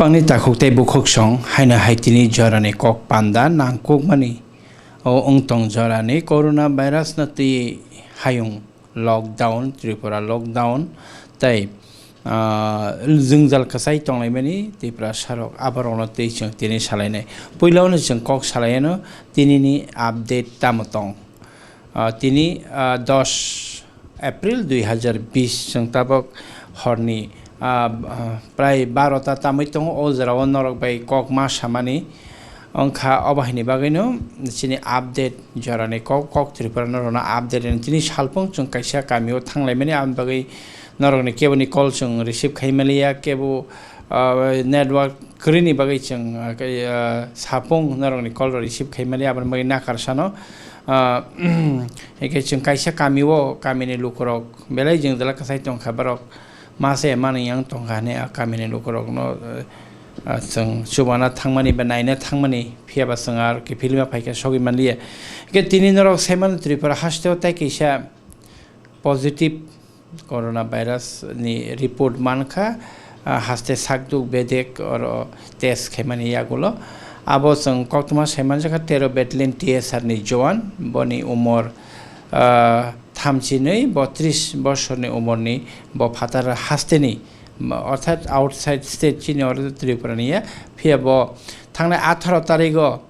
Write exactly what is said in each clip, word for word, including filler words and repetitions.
Bangni takhuk tei bukhuk song haino hai tini jorani kok panda nangkukmani. O wngtong jorani corona virus no twi hayung lockdown, Tripura lockdown tei, ah, jwngjal kwchai tonglaimani Tiprasa rok aborokno twi chwng tini salainai. Puilano chwng kok salaiano tinini update tamo tong. Ah, tini, ah, dos April dui hazar bis chwng tabok horni, ah, ah, prai barota tamwi tongo. O jorao norok bai kok ma samani wngkha, obo haini bagwino chini update jorani kok, kok Tripura no rwna update rwna chini salpung chwng kaisa kamio thanglaimani, aboni bagwi norokni keboni call chwng receive khai maliya, kebo, ah, network kwrwini bagwi chwng, ah, khe, ah, sapung norokni call rok receive khai maliya, aboni bagwi nakar sano. Ah, hingke chwng kaisa kamio, kamini lukurok belai jwngjala kwchai tongkha, borok masa manwi yang tongkha hwnwi a kamini lukurokno, ah, chwng chubana thangmani ba naina thangmani, phiyaba chwng aro kiphilma phaikha sogwi manliya. Hingke tini norok saimano Tripura hasteo tai kaisa positive corona virus ni report mankha, ah, haste sakduk bedek oro test khaimani yagulo. Abo chwng koktwma saimanjakha tero battalion T S R ni jowan, boni umor, ah, thamchinwi bo tris bosorni umorni, bo phatar hasteni, orthat outside state chini oro Tripura ni ya, phiya bo thangnai atharo tarigo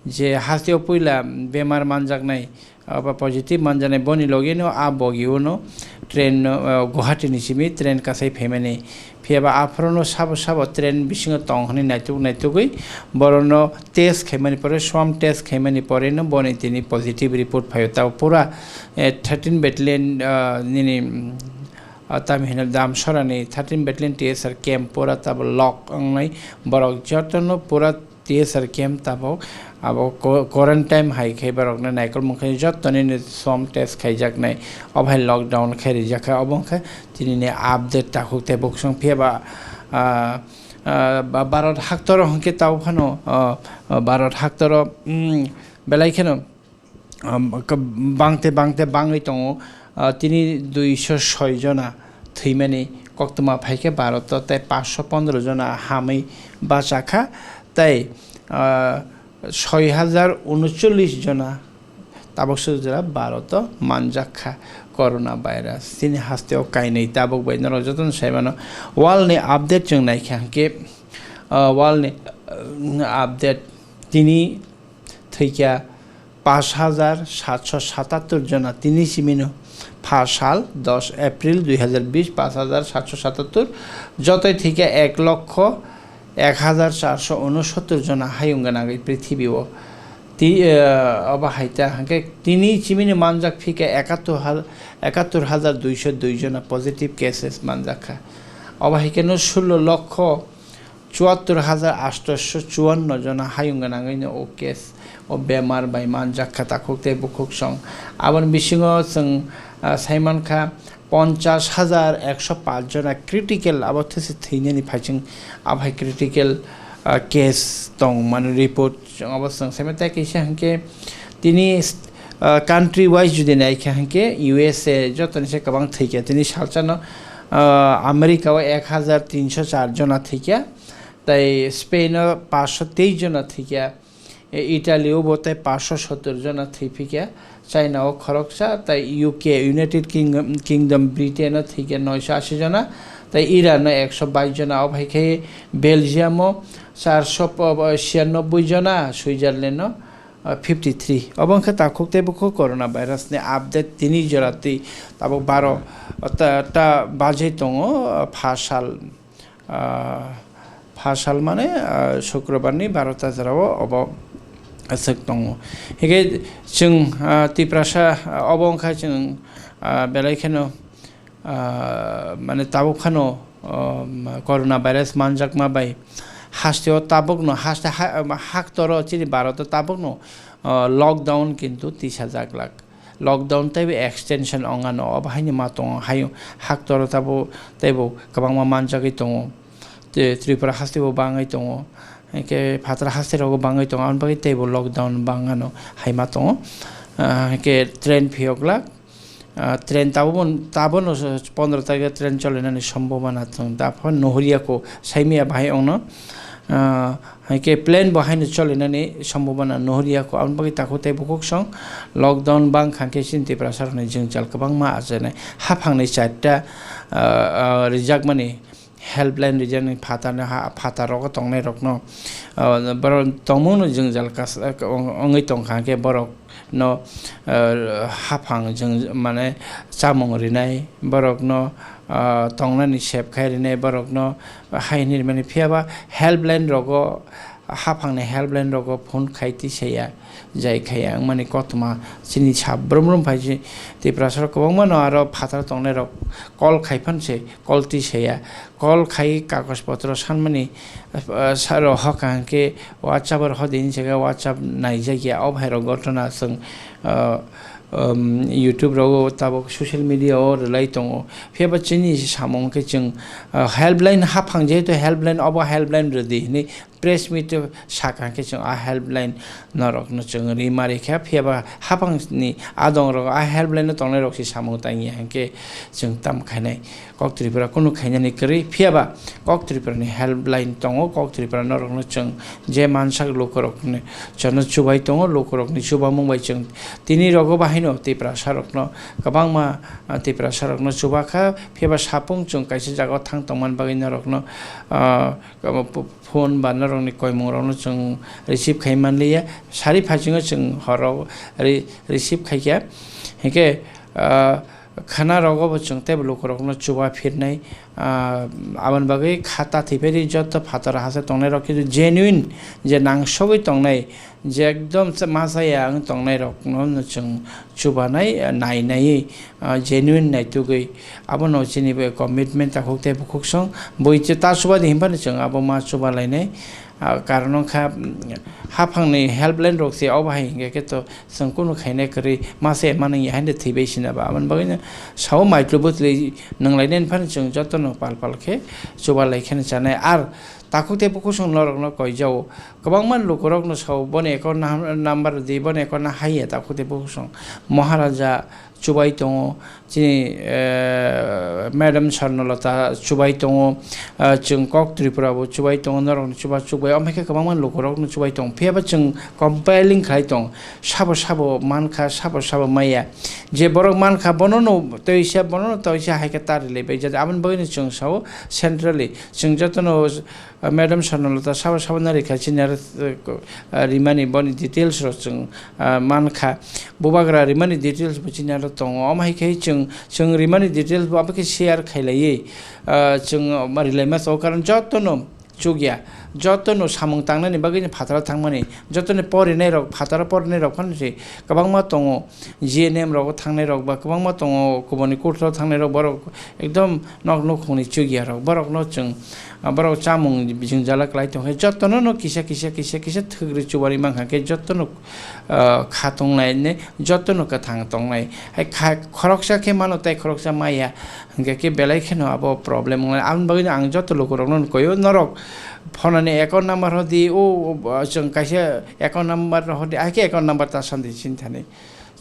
je hasteo puila bemar manjaknai, abo positive manjaknai, boni logeno a bogiono train no, ah, Guwahati ni simi train kasai phaimani. Phiya ba aphorono sabo sabo train bisingo tong hwnwi naituk naitugwi borokno test khaimani pore, swab test khaimani poreno boni tini positive report phaio. Tabo pura, eh, thirteen battalion, ah, nini, mm, ah, tamo hino Damsorani thirteen battalion T S R camp pura tabo lock wngnai, borok jotono pura T S R camp tabok abo qu-, quarantine hai khe borokno naikolmung khe jottoni ni swab test khaijaknai, obo hai lockdown khai rijak kha. Obo wngkha tini ni update takhuk tei bukhuk song phiya ba, ah, ah, ba-, Bharat haktoro hwnkhe tabuk phano, ah, ah, Bharat haktoro, mm, belai kheno, um, ka-, bangte bangte bangwi tongo. Ah, tini duiso soi jona thwimani koktwma phaikhe Bharat o tei paanch sho pondro jona hamwi bachakha tei, ah, soi hajar unochollis jona tabuk sujra Bharat o manjakha corona virus. Tini hasteo kainwi tabuk bai norok jotono saimano world ni update chwng naikha hwnkhe, ah, world ni, ah, update tini thwikha paanch hajar satsho satattor jona, tini simino pha sal dos April dui hajar bis, paanch hajar satsho satattor, jotoi thwikha ek lokho ek hajar charsho unosottor jona hayung gwnangwi prithibi o. Ti-, eh, obo hai ta hwnkhe tini simino manjak phikha ekattor hal-, ekattor hajar duiso dui jona positive cases manjakha. Obo hai kheno sullo lokho chuattor hajar atosho chuanno jona hayung gwnangwino o case, o bemar bai manjak kha takhuk tei bukhuk song. Aboni bisingo chwng, ah, saimankha ponchas hajar ekso paanch jona critical, abo thwse thwinani phaising, abo hai critical, ah, case tong mani report. Chwng abo chwng saimano tei kaisa hwnkhe tini, ah, country wise jodi naikha hwnkhe U S A jotoni se kwbang thwikha, tini salsano, ah, America o ek hajar tinso char jona thwikha, tei Spain o paanch sho teis jona thwikha, e, Italy o bo tei paanch sho sottor jona thwiphikha, China o khoroksa, tei U K, United Kingdom, Kingdom, Britain o thwikha noisho ashi jona, tei Iran o ekso bais jona, o hai khe Belgium o charsho po-, po-, siyanoboi jona, Switzerland o, ah, fifty three. Obo wngkha takhuk tei bukhuk corona virus ni update tini jora twi tabuk baro ta, ta bajai tongo, ah, pha sal, ah, pha sal mane, ah, Sukrobar ni barota jora o obo aswk tongo. Hingkhe chwng, ah, Tiprasa, ah, obo wngkha chwng, ah, belai kheno, ah, mane tabuk phano, um, corona virus manjakma bai hasteo tabukno, haste ha-, um, haktoro chini Bharat o tabukno, uh, lockdown kintu tisajak glak. Lockdown teibo extension ongano, obo haino ma tongo, hayo haktoro tabo teibo kwbangma manjagwi tongo. Te Tripura hasteo bangwi tongo, hingke phatara haste rogo bangwi tongo, aboni bagwi teibo lockdown bangano hai ma tongo. Ah, hingke train phiyok glak, ah, train tabukbo, tabukno pondro tarikh train cholinani sombobana chwng daphano nuhurya kho, saimaya bahai ongno, ah, hai khe plane bo haino cholinani sombobana nuhurya kho. Aboni bagwi takhuk tei bukhuk song lockdown bang kha khe chini Tiprasa rokni jwngjal kwbangma achainai. Haphangni charta, ah, ah, rijakmani helpline rijaknai phatarni ha, phatar rogo tongnai rokno, ah, borok tongmungno jwngjal kas-, wngwi tongkha khe borokno, ah, haphang jwng-, mane chamung rinai, borokno, ah, tongnani sep khai rinai, borokno hai hwnwi rimani. Phiya ba helpline rogo, haphangni helpline rogo phone khai twi saya, jai khaiya wngmani kothoma chini sabrum brum phai se Tiprasa rok kwbangma no aro phatar tongnai rok call khai phan se call twi saya, call khai kagoj potro sanmani, ah, saro hoka hwnkhe WhatsApp oro hodini jaga WhatsApp naijakya o bhai rok gotona chwng, ah, um, YouTube rogo tabuk social media o rwlai tongo. Phiya ba chini samung khe chwng, ah, helpline haphang jehetu helpline obo helpline rwdi hwnwi press meet o sakha khe chwng a helpline norokno chwng ri ma rikha, phiya ba haphangni adong rok a helpline o tongnai rok se samung tangya hwnkhe chwng tam khainai. Kok Tripura kunu khainani kwrwi, phiya ba Kok Tripura ni helpline tongo, Kok Tripura norokno chwng je mansak lukurokni chwngno chubai tongo, lukurokni chubamung bai chwng tini rogo bahaino Tiprasa rokno kwbangma, ah, Tiprasa rokno chubakha, phiya ba sapung chwng kaisa jagao thang tongmani bagwi norokno, ah, phone ba norokni koimungrokno chwng receive khai manliya. Sari phaisingno chwng horo re-, receive khaikha. Hinkhe, ah, khana rogo bo chwng teibo lukurokno chuba phirnai. Ah, aboni bagwi kha ta thwiphai di joto phatar hasa tongnai rok, kintu genuine je nangsogwi tongnai, je ekdom se ma chaya wng tongnai rokno no chwng chubanai, ah, nai naiwi, ah, genuine naitugwi abono chini bai commitment takhuk tei bukhuk song bui ta chuba di hinphano chwng abo ma chuba lainai. Ah, karon wngkha, mm, haphangni helpline rok se obo hai hingkhe khe to chwng kunu khainai kwrwi ma se manwng ya haino thwibai sina ba aboni bagwino sao maitwlwi bwtwlwi nwng lainai hinphano chwng jotono pal pal khe chuba lai kheno chanai. Ar takhuk tei bukhuk song norokno koijao. Kwbangma lukurokno sao, "Boni account na-, number di, boni account na haiya," takhuk tei bukhuk song. Maharaja chubai tongo, chini, eh, Madam Swarnalata chubai tongo, ah, chwng Kok Tripura bo chubai tongo, norokno chuba chukbai, omo hai khe kwbangma lukurokno chubai tongo. Phiya ba chwng compiling khlai tongo, sabo sabo mankha, sabo sabo maya. Je borok mankha, bonono toisa, bonono toisa hai khe ta rilaibai. Jate aboni bagwino chwng sao centrally, chwng jotono Ah, Madam Swarnalata sabo sabo no rikha, chini aro, eh, ko-, ah, rimani boni details rok chwng, ah, mankha. Bubagra rimani details bo chini aro tongo. Omo hai khe chwng, chwng rimani details bo abo khe share khailaiwi, ah, chwng, ah, rilaima tongo, karon jotono chukya, jotono samung tangnani bagwi phataro thangmani, jotoni porinai rok, phataro porinai rok phano se kwbangma tongo. G N M rogo thangnai rok ba kwbangma tongo, kubuni court o thangnai rok, borok ekdom nok nukhungni chukya rok, borokno chwng, ah, borok chamung jwngjala kwlai tongkhe, jotono no kisa, kisa, kisa, kisa thwgri chubarwi mankha khe, jotono, ah, kha tongnai ne, jotono kwthang tongnai. Hai kha, khoroksa khe mano, tei khoroksa maya, hwnkhe khe belai kheno abo problem wngnai. Aboni bagwino ang joto lukurokno koyo, norok phonani account number hodi, o, o, chwng kaisa account number hodi, hai khe account number ta sandi chini thani.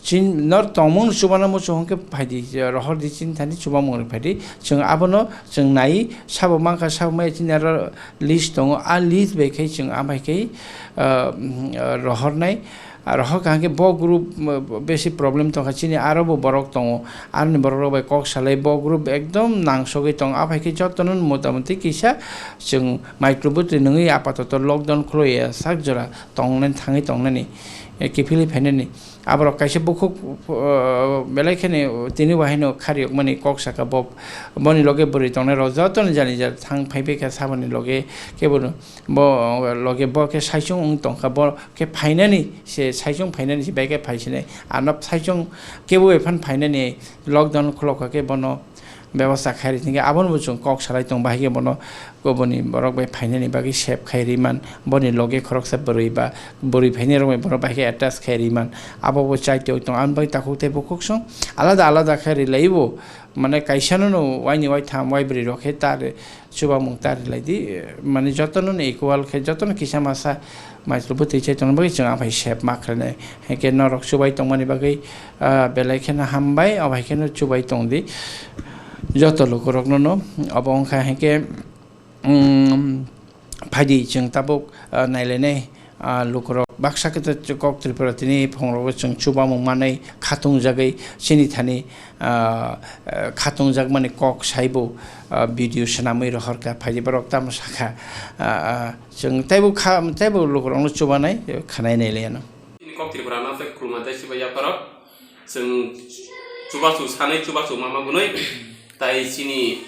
Chin, nor tongmung chubana muchung hwnkhe phaidi, je rohor di chini thani chubamung rok phaidi. Chwng abono chwng nai, sabo mankha, sabo maya chini aro list tongo. A list bai khai chwng amai khai, ah, mm, ah, rohornai. Ah, rohor kaham khe bo group, mm, besi problem tongkha, chini aro bo borok tongo. Aroni borok rok bai kok salai bo group ekdom nangsogwi tongo. Aphai khe jotono motamoti kisa chwng micro bwtwi nungwi apatoto lockdown khuloi ya sak jora tongnani thangwi tongnani, eh, kiphilwi phainani. Aborok kaisa bukhuk, uh, belai kheno tini bo haino khariyokmani kok saka bo, boni loge bwrwi tongnai rok jotono jani ja thang phaibai kha saboni loge kebo no bo loge bo khe saichung wng tongkha, bo khe phainani se saichung phainani se bai khe phaisinai ano saichung kebo bai phan phainani lockdown khulokha khe bono bebosta khai ri thangkhe abono bo chwng kok salai tong bahai khe bono kubuni borok bai phainani bagwi sep khai ri man, boni loge khoroksa bwrwi ba bwrwi phainai rok bai borok bai khe attach khai ri man, abo bo chai tei tong. Aboni bagwi takhuk tei bukhuk song alada alada khe ri laibo, mane kaisa no no waini waitham waibrwi rok khe ta ri chubamung ta ri lai di, mane jotono no equal khe jotono kisa masa Mai chwlwi twi chai tongna bagwi chwng aphai sep ma khlainai. Hinkhe norok chubai tongmani bagwi, ah, belai kheno hambai, obo hai kheno chubai tongdi. Joto lukurokno no, obo wngkha hinkhe, um, phaidi chwng tabuk, ah, nailainai, ah, lukurok baksa khe to kok Tripura tini phungrogo chwng chubamung manwi khatungjagwi chini thani, ah, ah, khatungjakmani kok saibo, ah, video swnamwi rohorkha, phaidi borok tamo sakha, ah, ah, Chwng teibo kha, teibo lukurokno chubanai, khanai nai liya no. Chini kok Tripura no tei khuluma tei sibai yapharok. Chwng chubachu sanai, chubachu mama gunoi. Tai chini,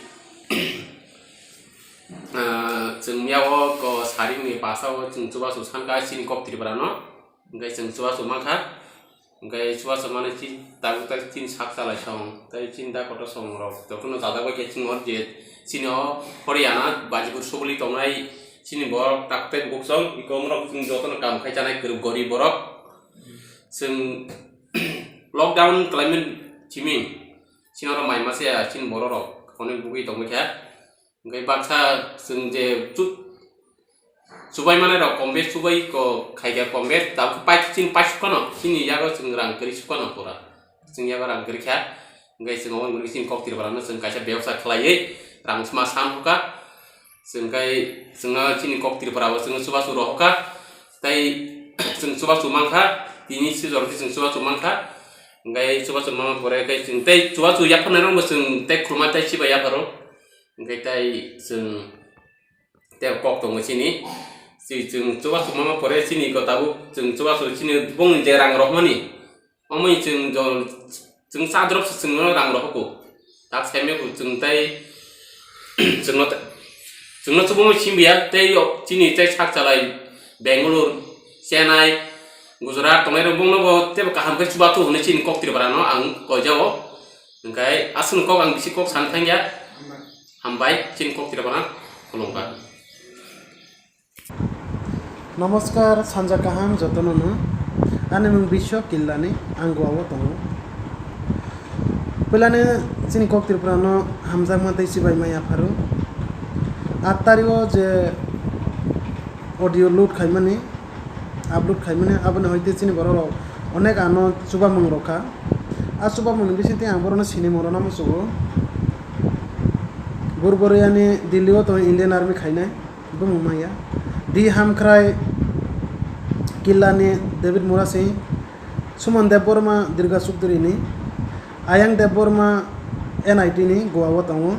ah, chwng miyao ko saringni pasao chwng chubachu sankha chini kok Tripura no. Hwnkhe chwng chubachu mankha. Hwnkhe chubachu mani chini tabuk tak chini sak chalai song, tei chini da kotor song rok jotono chajak bai khe chini o je chini o Haryana Bajipur Subuli tongnai chini borok tak tei bukhuk song, iko omorok chwng jotono kam khai chanai kwrwk gorib borok. Chwng lockdown khlaimani simi chini oro mai masa ya chini borok rok onek bugwi tongwi kha. Hwnkhe baksa chwng je chu-, chubai manai rok kom bes chubai ko khaikha kom bes, tabuk pai chini paisuk phano, chini yago chwng rang kwrwi suk phano pura. Chwng yago rang kwrwi kha, hwnkhe chwng omo chini kok Tripura no chwng kaisa bebsa khlaiwi rang ma san hoka. Chwng khai chwngno chini kok Tripura o chwngno chubachu rohorkha. Tei chwng chubachu mankha, tini sijor khe chwng chubachu mankha. Hwnkhe chubachu mangma pore khe chwng tei chubachu yapharnai rokbo chwng tei khuluma tei sibai yapharo. Hwnkhe tei chwng tei kok tongo chini. Chwng chubachu mangma pore chini ko tabuk chwng chubachu chini bongni je rang rohmani. Omo chwng jol, chwng cha drop se chwngno rang rohorkho. Tak saimya bo chwng tei chwngno, chwngno chubui simbiya tei o chini tei sak chalai Bangalore, Chennai, Gujarat tongnai rok bongno bo teibo kaham khe chubachu hwnwi chini kok Tripura no ang koijao. Hwnkhe aswkni kok ang bisi kok san thangya. Hambai chini kok Tripura khulumkha. Namaskar, sanja kaham jotono no. Ani mung Biswa Killani, ang Goa o tongo. Puilani chini kok Tripura no hamjakma tei chibai mai yapharo. Aat tarikh o je audio load khaimani, upload khaimani, aboni hoite chini borok rok onek ano chubamung rokha. A chubamung ni bisingtwi ang borok no sinimung rok no muchugo. Bur bwrwi ani Delhi o tongo Indian Army khainai. Bumung maya. D Hamkrai Killani David Murasing, Suman Debbarma Durga Chukduri ni, Ayang Debbarma N I T ni Goa o tongo.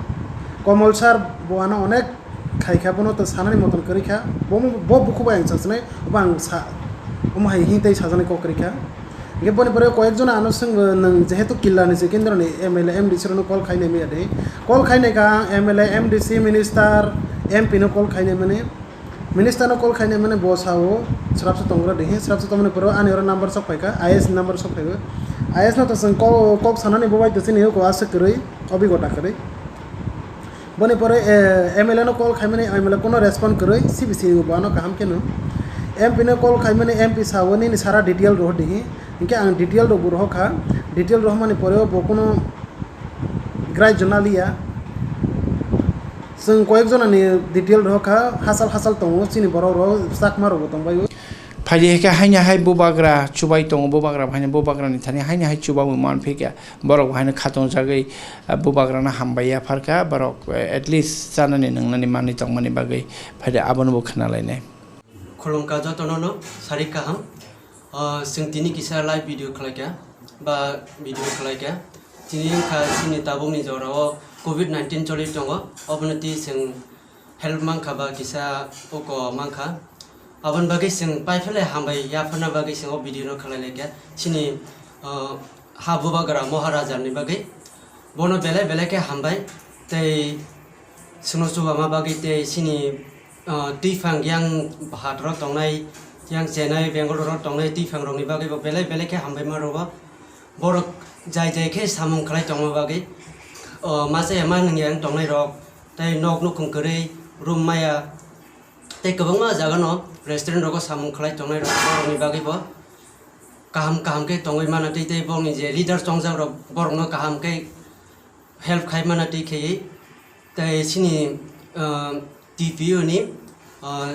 Komol sir bo ano onek khaikha, bono to sanani moton kwrwikha. Bo, bo bukhuk bai ang sachinai, bo ang sa, omo hai hintei sajani kok kwrwikha. Hingke boni pore koyek jona ano swngbo, nwng jehetu Killa ni se kendro ni M L A, M D C rokno call khainai maya de. Call khainai kha ang M L A, M D C, minister, M P no call khainai mani. Minister no call khainai mani bo sao, srapsa tongra de, srapsa tongmani pore ani oro number sok phaikha, I S number sok phaibo. I S no to swng ko-, kok sanani bo bai to chini ko aswk kwrwi, obigota kwrwi. Boni pore, eh, M L A no call khaimani, M L A kuno respond kwrwi, C B C bo ano kaham kheno. M P no call khaimani, M P sao nini sara detail rohor dihi. Hinkhe ang detail rok bo rohor kha. Detail rohormani pore bo kuno grai jona liya. Chwng koyek jona ni detail rohor kha, hachal hachal tongo, chini borok rok Chakma rok bo tongbaio. Phaidi hai khe haino hai bubagra chubai tongo, bubagra phaino bubagra ni thani haino hai chuba bo man phi kha. Borok bo haino khatung jagwi, ah, bubagrano hambai yapharkha, borok, eh, at least chanani nwngnani manwi tongmani bagwi phaidi abono bo khwnalainai. Khulumkha jotono no, sarik kaham. Ah, chwng tini kisa live video khlaikha, ba video khlaikha. Tini wngkha chini tabukni jorao covid nineteen choli tongo, obono twi chwng help mankha ba kisa oko mankha. Aboni bagwi chwng paiphile hambai yapharna bagwi chwng o video no khlai laikha. Chini, ah, ha bubagra Maharaja ni bagwi. Bono belai belai khe hambai tei chwngno chubama bagwi tei chini, ah, twiphang yang hatro tongnai, yang Chennai, Bangalore ro tongnai twiphang rokni bagwi bo belai belai khe hambai ma rwo. Borok jai jai khe samung khlai tongma bagwi, ah, masa ya ma nung yang tongnai rok tei nok nukhung kwrwi room maya. Tei kwbangma jaga no restaurant rogo samung khlai tongnai rok borokni bagwi bo kaham kaham khe tongwi mano, tei tei bongni je leader chongjak rok borokno kaham khe help khai mano twi khaiwi. Tei chini, ah, T P O ni, ah,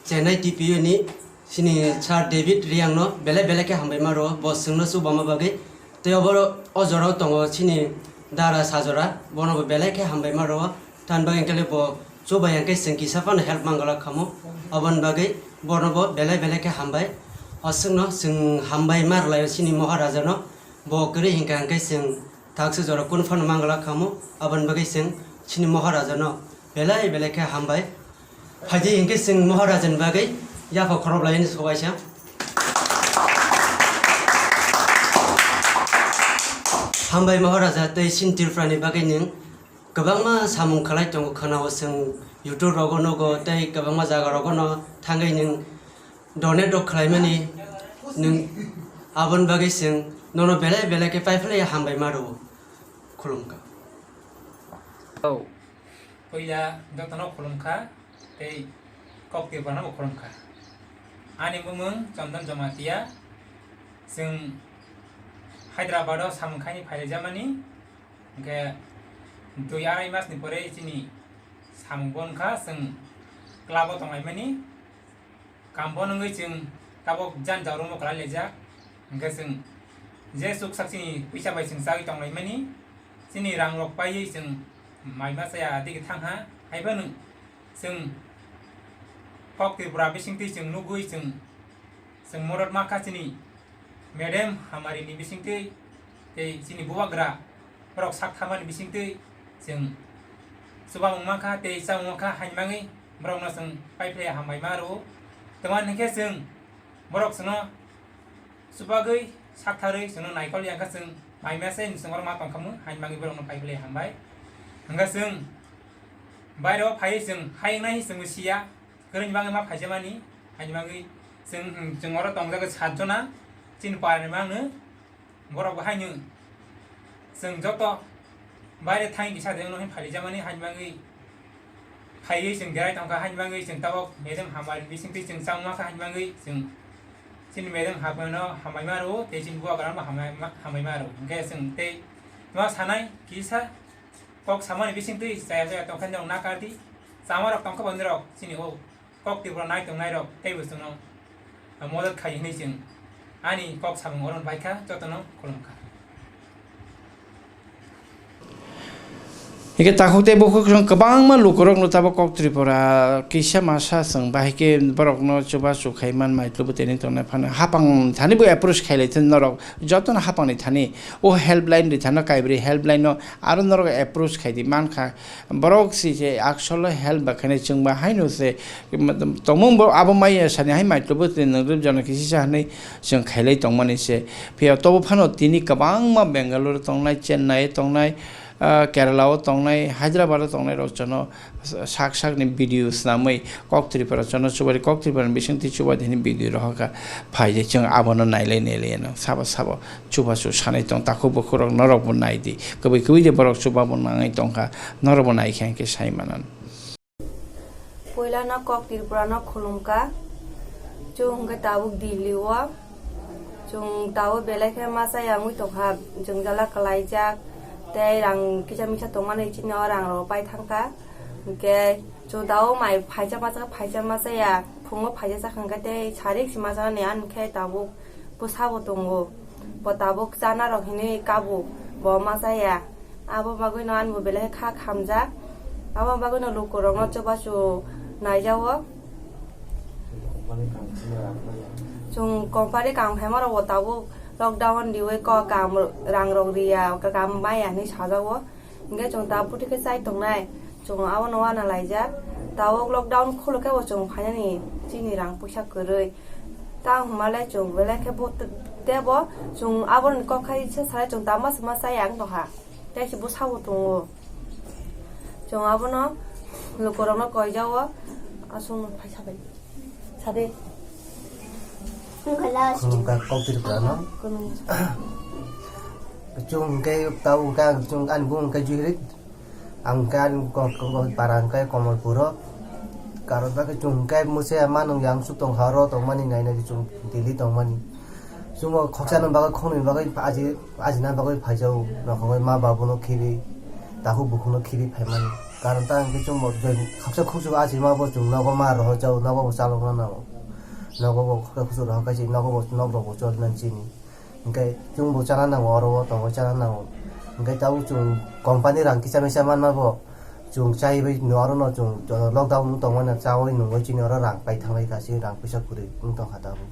Chennai T P O ni Chini Sir David Riang no belai belai khe hambai ma rwo, bo chwngno chubama bagwi. Tei obo o jora o tongo chini dara sajora, bono bo belai khe hambai ma rwo. Tamni bagwi hwnkhe bo chubai hwnkhe chwng kisa phano help mangalak khamu, aboni bagwi bono bo belai belai khe hambai. O chwngno chwng hambai ma rwlaio chini Maharaja no, bo kwrwi hinkha hwnkhe chwng taksa jora kunu phano mangalak khamu, aboni bagwi chwng chini Maharaja no belai belai khe hambai. Phaidi hinkhe chwng Maharaja ni bagwi yapha khorop laini sobaisa. Hambai Maharaja tei chini Tripura ni bagwi nwng kwbangma samung khlai tongo khwnao chwng YouTube rogo nugo tei kwbangma jaga rogo no thangwi nwng donate rok khlaimani nwng aboni bagwi chwng nono belai belai khe paiphlai hambai ma rwo. Khulumkha. Puila jotono khulumkha tei kok Tripura no bo khulumkha. Ani bumung Chondon Jamatia, chwng Hyderabad o samung khaini phailaijamani, hwnkhe dui arai mas ni pore chini samung bo wngkha, chwng club o tonglaimani. Kam bo nungwi chwng tabok jan jawrwngmo kwlai laijak. Hwnkhe chwng je chuksak chini puisa bai chwng chagwi tonglaimani, chini rang rok paiwi chwng mai ma chaya digi thangha. Haiphano chwng kok Tripura bisingtwi chwng nugwi chwng, chwng modot ma kha chini Madam Hamari ni bisingtwi tei chini bubagra borok sak thamani bisingtwi chwng chubamung mankha tei chamung mankha, haini bagwi borokno chwng paiphlai hambai ma rwo. Tamani hinkhe chwng borok chwngno chubagwi saktharwi chwngno naikol yangkha, chwng mai masa chwng oro ma tongkhamu, haini bagwi borokno paiphlai hambai. Hwnkhe chwng baireo phaiwi chwng hayungnai chwngbo siya, kwrwini bagwi ma phaijamani, haini bagwi chwng, chwng oro tongjagwi sat jona chini parani mangno. Borok bo haino chwng joto baire thangwi kisa de wngno hin phailijamani, haini bagwi phaiwi chwng derai tongkha, haini bagwi chwng tabok Madam Hamari bisingtwi chwng chamung mankha, haini bagwi chwng chini Madam Hamari no hambai ma rwo tei chini bubagra no hambai ma, hambai ma rwo. Hwnkhe chwng tei ma sanai kisa kok samani bisingtwi chaya chaya tongkha, nirok nakardi, chamarok tongkha bo nirok chini o kok Tripura nai tongnai rok teibo chwngno, ah, modot khai hwnwi chwng ani kok samung oro baikha, jotono khulumkha. Hingke takhuk tei bukhuk chwng kwbangma lukurokno tabok kok Tripura kisa masa chwng bahai khe borokno chubachu khai man mai tlubu tini tongnai phano hapang thani bo approach khai lai thani norok jotono hapangni thani o helpline ri thano Kaibri helpline no aro norok approach khai di mankha. Borok si se aksolo help ba khainai chwng ba haino se tongmung bo abo maya sani hai mai tlubu tini nwng rwk jona kisi sa hinwi chwng khailai tongmani se. Phiya tobo phano tini kwbangma Bengaluru tongnai, Chennai tongnai, ah, Kerala o tongnai, Hyderabad o tongnai rok jono sak sak ni video swnamwi kok Tripura jono chubari kok Tripura ni bisingtwi chuba dini video rohorkha. Phai je chwng abono nailai nailai ano sabo sabo chubachu sanai tong takhuk bukhuk rok norok bo nai di. Kwbwi kwbwi de borok chuba bo nangwi tongkha, norok bo nai khe hwnkhe sai manan. Puila no kok Tripura no khulum kha. Chwng hwnkhe tabuk Delhi o. Chwng tabuk belai khe masa yangwi tongkha. Jwngjala kwlaijak. Tei rang kisa misa tongmani chini o rang rok pai thangkha. Hwnkhe chwng tabuk mai phaisa masa, phaisa masa ya. Phungo phaisa chakha hwnkhe tei sarik si masa ni, ani khe tabuk bwsa bo tongo. Bo tabuk chana rok hinwi kabo, bo ma chaya. Abo bagwi no ani bo belai kha khamjak. Abo bagwi no lukurok no chubachu naijago. Chwng company kam khaima rok bo tabuk lockdown riwi kok kam rang rok riya, kam maya hinwi sajago. Hingke chwng ta buti khe chai tongnai, chwng abono uana laijak. Tabuk lockdown khuluk khe bo chwng phainani chini rang puisa kwrwi. Ta hwnmale chwng belai khe bo te-, tebo chwng aboni kok khai se salai chwng ta ma se ma chaya wng tongkha. Tei se bwsa bo tongo. Chwng abono lukurokno koijago, aswkno phaisa bai. Sade. Khulumkha kok Tripura no. Chwng hwnkhe tau hwnkhe ang chwng ani bumung hwnkhe Juhirit. Ang hwnkhe ani kok, kok, kok para hwnkhe Komolpuro. Karon bakhe chwng hwnkhe mwse mano yang suk tongkha oro tongmani nainai chwng Delhi tongmani. Chwng o khoksa no bagwi khoknwi bagwi aji, ajina bagwi phaijao. Nokhorwi ma babu no khiri, takhuk bukhuk no khiri phaimani. Karon ta hwnkhe chwng bo khaksa khukchuk achima bo chwng nogo ma rohorjao, nogo bo chalokna nango. Nogo bo khoksa khusuk rok hai khe nogo bo nok rok bo choli nang chini. Hwnkhe chwng bo chana nango, oro o tongo chana nango. Hwnkhe tabuk chwng company rang kisa misa manma bo chwng chaiwi no oro no chwng lockdown wng tongmani chawi nungwi chini oro rang pai thanglai kha, chini rang puisa kwrwi wng tongkha tabuk.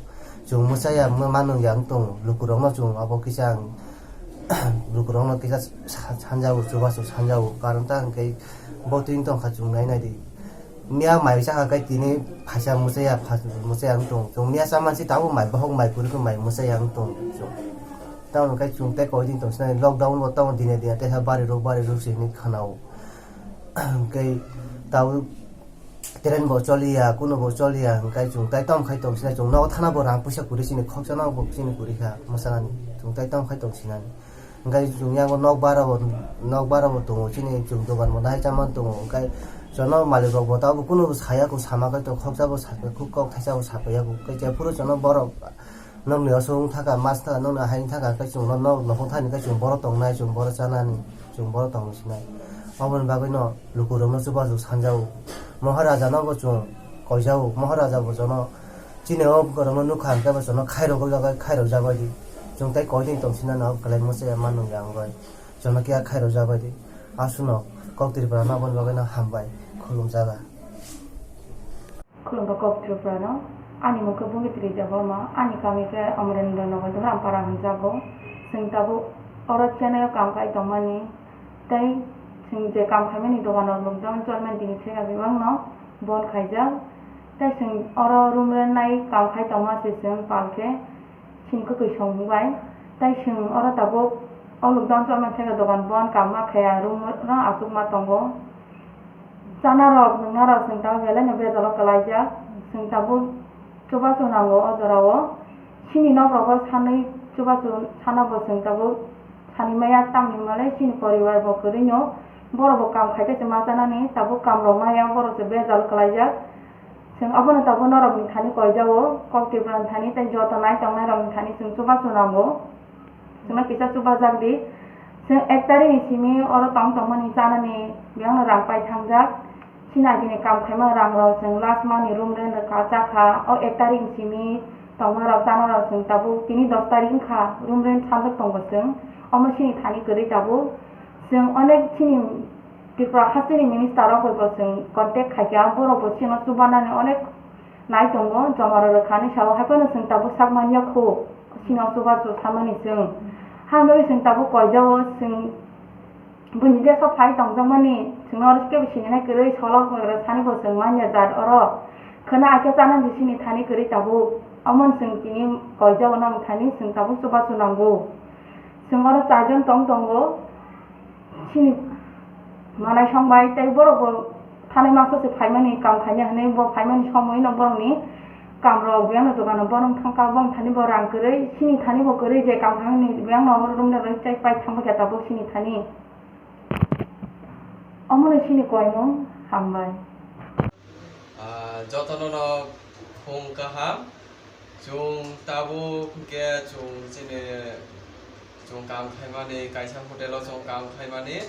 Chwng mwsaya ma-, manung ya wng tongo, lukurokno chwng abo kisa ang lukurokno kisa sa-, sanjago, chubachu sanjago, karon ta hwnkhe bo twi wng tongkha chwng nai nai di. Miya mai saka kai tini phaisa muchaya, phas-, muchaya wng tong. Chwng miya chamansi tabuk mai bohok mai kwrwikhe mai muchaya wng tong chwng. Tamoni kai chwng tei koi din tong sinai lockdown bo tamo dine dine teisa bari rok bari rok se hinwi khwnao. Hwnkhe tabuk train bo choliya, kuno bo choliya, hwnkhe chwng tai tamo khai tong sinai chwng nogo thana bo rang puisa kwrwi chini khoksa nogo bo chini kwrwi kha mwchanani. Chwng tai tamo khai tong sinani. Hwnkhe chwng yango nok bara bo, nok bara bo tongo, chini chwng dogan bo nai chamani tongo, hwnkhe jono malik rok bo tabuk kunu bo saya kho, sama khe to khoksa bo sa kho, kok thaisa bo sapaiya kho, hwnkhe jephuru jono borok nokni oso wng thaka, mas thaka, nokni hai wng thaka, hwnkhe chwng no nok nokhung thani khe chwng boro tongnai, chwng boro chanani, chwng boro tongwi sinai. Aboni bagwi no lukurok no chubachu sanjao, Maharaja no bo chwng koijao, Maharaja bo jono Chini o borokno nukha hwnkhe bo chwngno khairok jabai, khairok jabai di. Chwng tei koiting tong sinani o kwlai mwchaya mano ya wngwi. Chwngno kiya khairok jabai di. Aswkno kok Tripura no aboni bagwi no hambai. Khulumjaga. Khulumba kok Tripura no. Ani mung khe Bungitri Debbarma. Ani kami khe Amarendra Nagar, Rampara hwnjago. Chwng tabuk oro Chennai o kam khai tongmani. Tei chwng je kam khaimani dogan rok lockdown cholmani tini theka bebak no bon khaijak. Tei chwng oro room rent nai kam khai tongma se chwng pal khe chini kwkwi song bai. Tei chwng oro tabuk o lockdown cholmani theka dogan bon kam ma khaya room no achuk ma tongo. Chana rok nungna rok chwng tabuk belai no bejalo kwlaijak. Chwng tabuk chubachu nango o jorao. Chini nok rogo sanwi chubachu sana bo chwng tabuk sani maya, tamni hwnmale chini poribar bo kwrwi no, borok bo kam khai khe se ma chanani, tabuk kam rok maya, borok se bejal kwlaijak. Chwng abono tabuk norok ni thani koijao, kok Tripura ni thani tei joto nai tongnai rok ni thani chwng chubachu nango. Chwngno kisa chubajak di. Chwng ek tarik ni simi oro tong tongmani chanani biyangno rang pai thangjak. Chini agini kam khaima rang rok chwng last month ni room rent rwkha, chakha. O ek tarik ni simi tongma rok chana rok chwng tabuk tini dos tarik wngkha, room rent sanjak tongo chwng. Omo chini thani kwrwi tabuk. Chwng onek chini Tripura hasteni minister rok bai bo chwng contact khaikha, borok bo chini chubanani onek nai tongo, joma rok rwkha hinwi sao, haiphano chwng tabuk sak manya kho, chini o chubachu samani chwng. Hambai chwng tabuk koijao, chwng buini deso phai tongjakmani, chwngno oro kebo sininai kwrwi, solok rwsani bo chwng manya jat oro. Khwna akhe chana di chini thani kwrwi tabuk, omono chwng tini koijao nang thani chwng tabuk chubachu nango. Chwng oro charjon tong tongo. Chini manai song bai tei borok bo thanai masa se phaimani kam khaina hinwi bo phaimani somoi no borok ni kam rok biyang no dogan no borok thang kha bong thani bo rang kwrwi chini thani bo kwrwi je kam khaimani biyang no room no rwi chai pai thang kha tabuk chini thani omo no chini koimung hambai. Ah, jotono no phung kaham. Chwng tabuk hwnkhe chwng chini chwng kam khaimani kaisa hotel o chwng kam khaimani,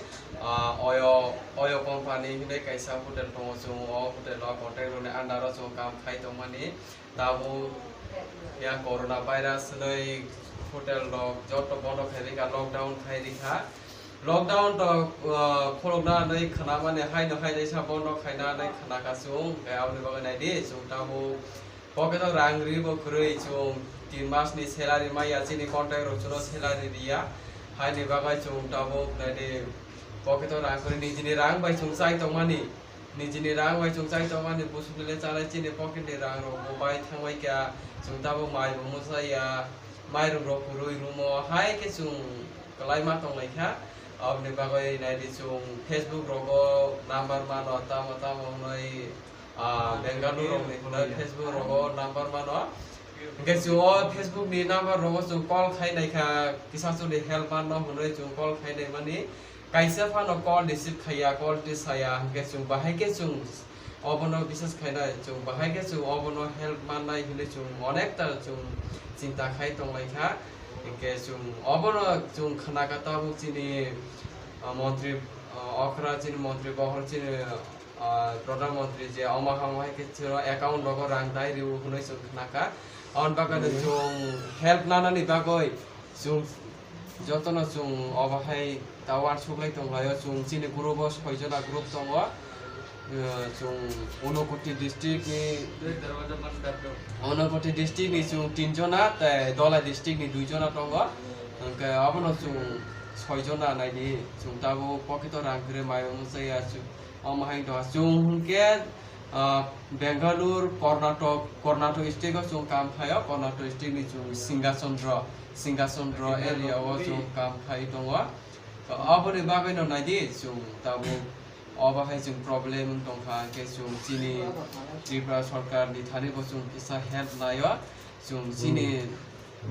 ah, oyo, oyo company hinwi kaisa hotel tongo, chwng o hotel o contract rokni under o chwng kam khai tongmani. Tabuk ya corona virus hinwi hotel rok joto bondo khairikha, lockdown khairikha. Lockdown to, ah, khulukna hinwi khnamani haino hai kaisa bondo khaina hinwi khnakha chwng, hwnkhe aboni bagwi naidi chwng tabuk Pocket o rang ribo kwrwi, chwng tin mas ni salary maya, chini contract rok chwngno salary riya. Haini bagwi chwng tabuk naidi pocket o rang kwrwi, nijini rang bai chwng chai tongmani, nijini rang bai chwng chai tongmani, bwswk le chanai chini pocket ni rang rok bo bai thangbai kha, chwng tabuk mai bo mwchaya, mairum rok kwrwi room o, hai khe chwng kwlai ma tong lai kha. Aboni bagwi naidi chwng Facebook rogo number mano, tamo tamo hwnwi, ah, Bengaluru rokni hwnwi Facebook rogo number mano. Hwnkhe chwng o Facebook ni number rogo chwng call khai nai kha, kisa chwngni help manno hwnwi chwng call khai nai mani. Kaisa phano call receive khaiya, call twi saya, hwnkhe chwng bahai khe chwng obono bisas khainai, chwng bahai khe chwng obono help mannai hwnwi chwng onekta chwng chinta khai tong lai kha. Hwnkhe chwng obono chwng khna kha tabuk chini, ah, montri, ah, okra chini montri bohor chini, ah, Pradhan Mantri je omo hamo hai khe chwng account rogo rang dai rw hwnwi chwng khnakha. Aboni bagwi no chwng help nanani bagwi chwng jotono chwng obo hai ta uansuk lai tong lai o. Chwng chini group o soi jona group tongo. Ah, chwng Unakoti district ni, Unakoti district ni chwng tin jona, tei Dholai district ni dui jona tongo. Hwnkhe abono chwng soi jona naidi, chwng tabuk pocket o rang kwrwi mai omo chaya chwng. Omo hai wngtong chwng hwnkhe, ah, Bangalore, Karnataka, Karnataka state o chwng kam khaio, Karnataka state ni chwng Singha Chandra, Singha Chandra area o chwng kam khai tongo. Aboni bagwi no naidi chwng tabuk obo hai chwng problem wng tongkha, hwnkhe chwng chini Tripura sorkar ni thani bo chwng kisa help naio, chwng chini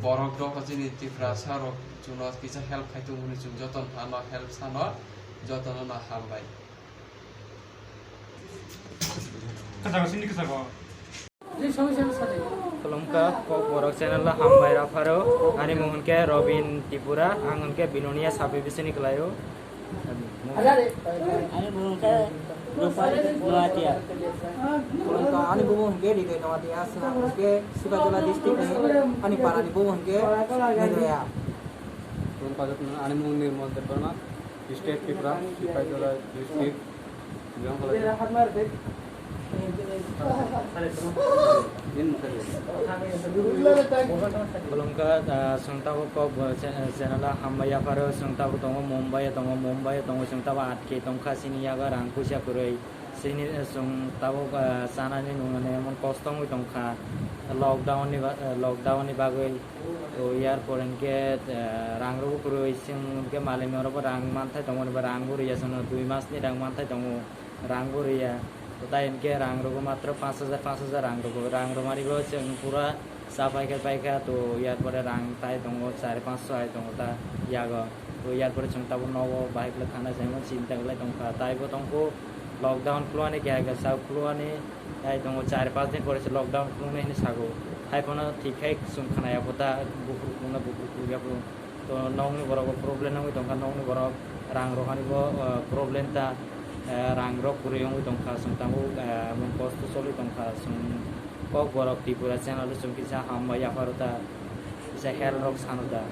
borok dopha chini Tripura sa rok chwngno kisa help khai tongmani chwng jotono phano help sano jotono no hambai. Kwcharo sini kwcharo. Khulumkha, Kokborok channel o hambai rw pharo. Ani mung hwnkhe Robin Tripura, ang hwnkhe Bilonia sub division ni kwlaio. Ani mung hwnkhe Rupari Noatia. Khulumkha, ani bumung hwnkhe Hridoy Noatia, chwng hwnkhe Sipahijala district ni, ani para ni bumung hwnkhe Nidoya. Khulumkha, ani mung Nirmal Debbarma, state Tripura, Sipahijala district. Khulumkha, ah, chwng tabuk kok bo cha-, channel o hambai yapharo, chwng tabuk tongo Mumbai o tongo, Mumbai o tongo, chwng tabuk atke tongkha, chini yago rang puisa kwrwi, chini, eh, chwng tabuk, ah, chanani nungnani emon kosto wngwi tongkha, lockdown ni ba-, eh, lockdown ni bagwi. To, yar pore hwnkhe, eh, rang rwgo kwrwi, chwng hwnkhe malik norokbo rang manthai tongo, hwnba rang bo rwya chwngno, dui mas ni rang manthai tongo, rang bo rwya. To, tai hwnkhe rang rwgo matro panch hajar, panch hajar rang rwgo, rang rwmani bo chwng pura cha paikha, paikha, to, yar pore rang tai tongo, chari panch so hai tongo ta yago. To, yar pore chwng tabuk nogo bahai kwlai thana, chwng chinta kwlai tongkha, taibo tongkho. Lockdown khulwani keha khe sak khulwani, tai tongo char panch din pore se lockdown khulungnai hinwi sago. Hai phano thik khai chwng khnaya bo ta buphuru khulungna buphuru khulungya phuru. To nokni borok bo problem wngwi tongkha, nokni borok rang rohani bo, eh, problem ta, eh, rang rok kwrwi wngwi tongkha, chwng tabuk, eh, emon kosto choli tongkha, chwng Kokborok Tripura channel o chwng kisa hambai yapharo ta, kisa help rok sano ta.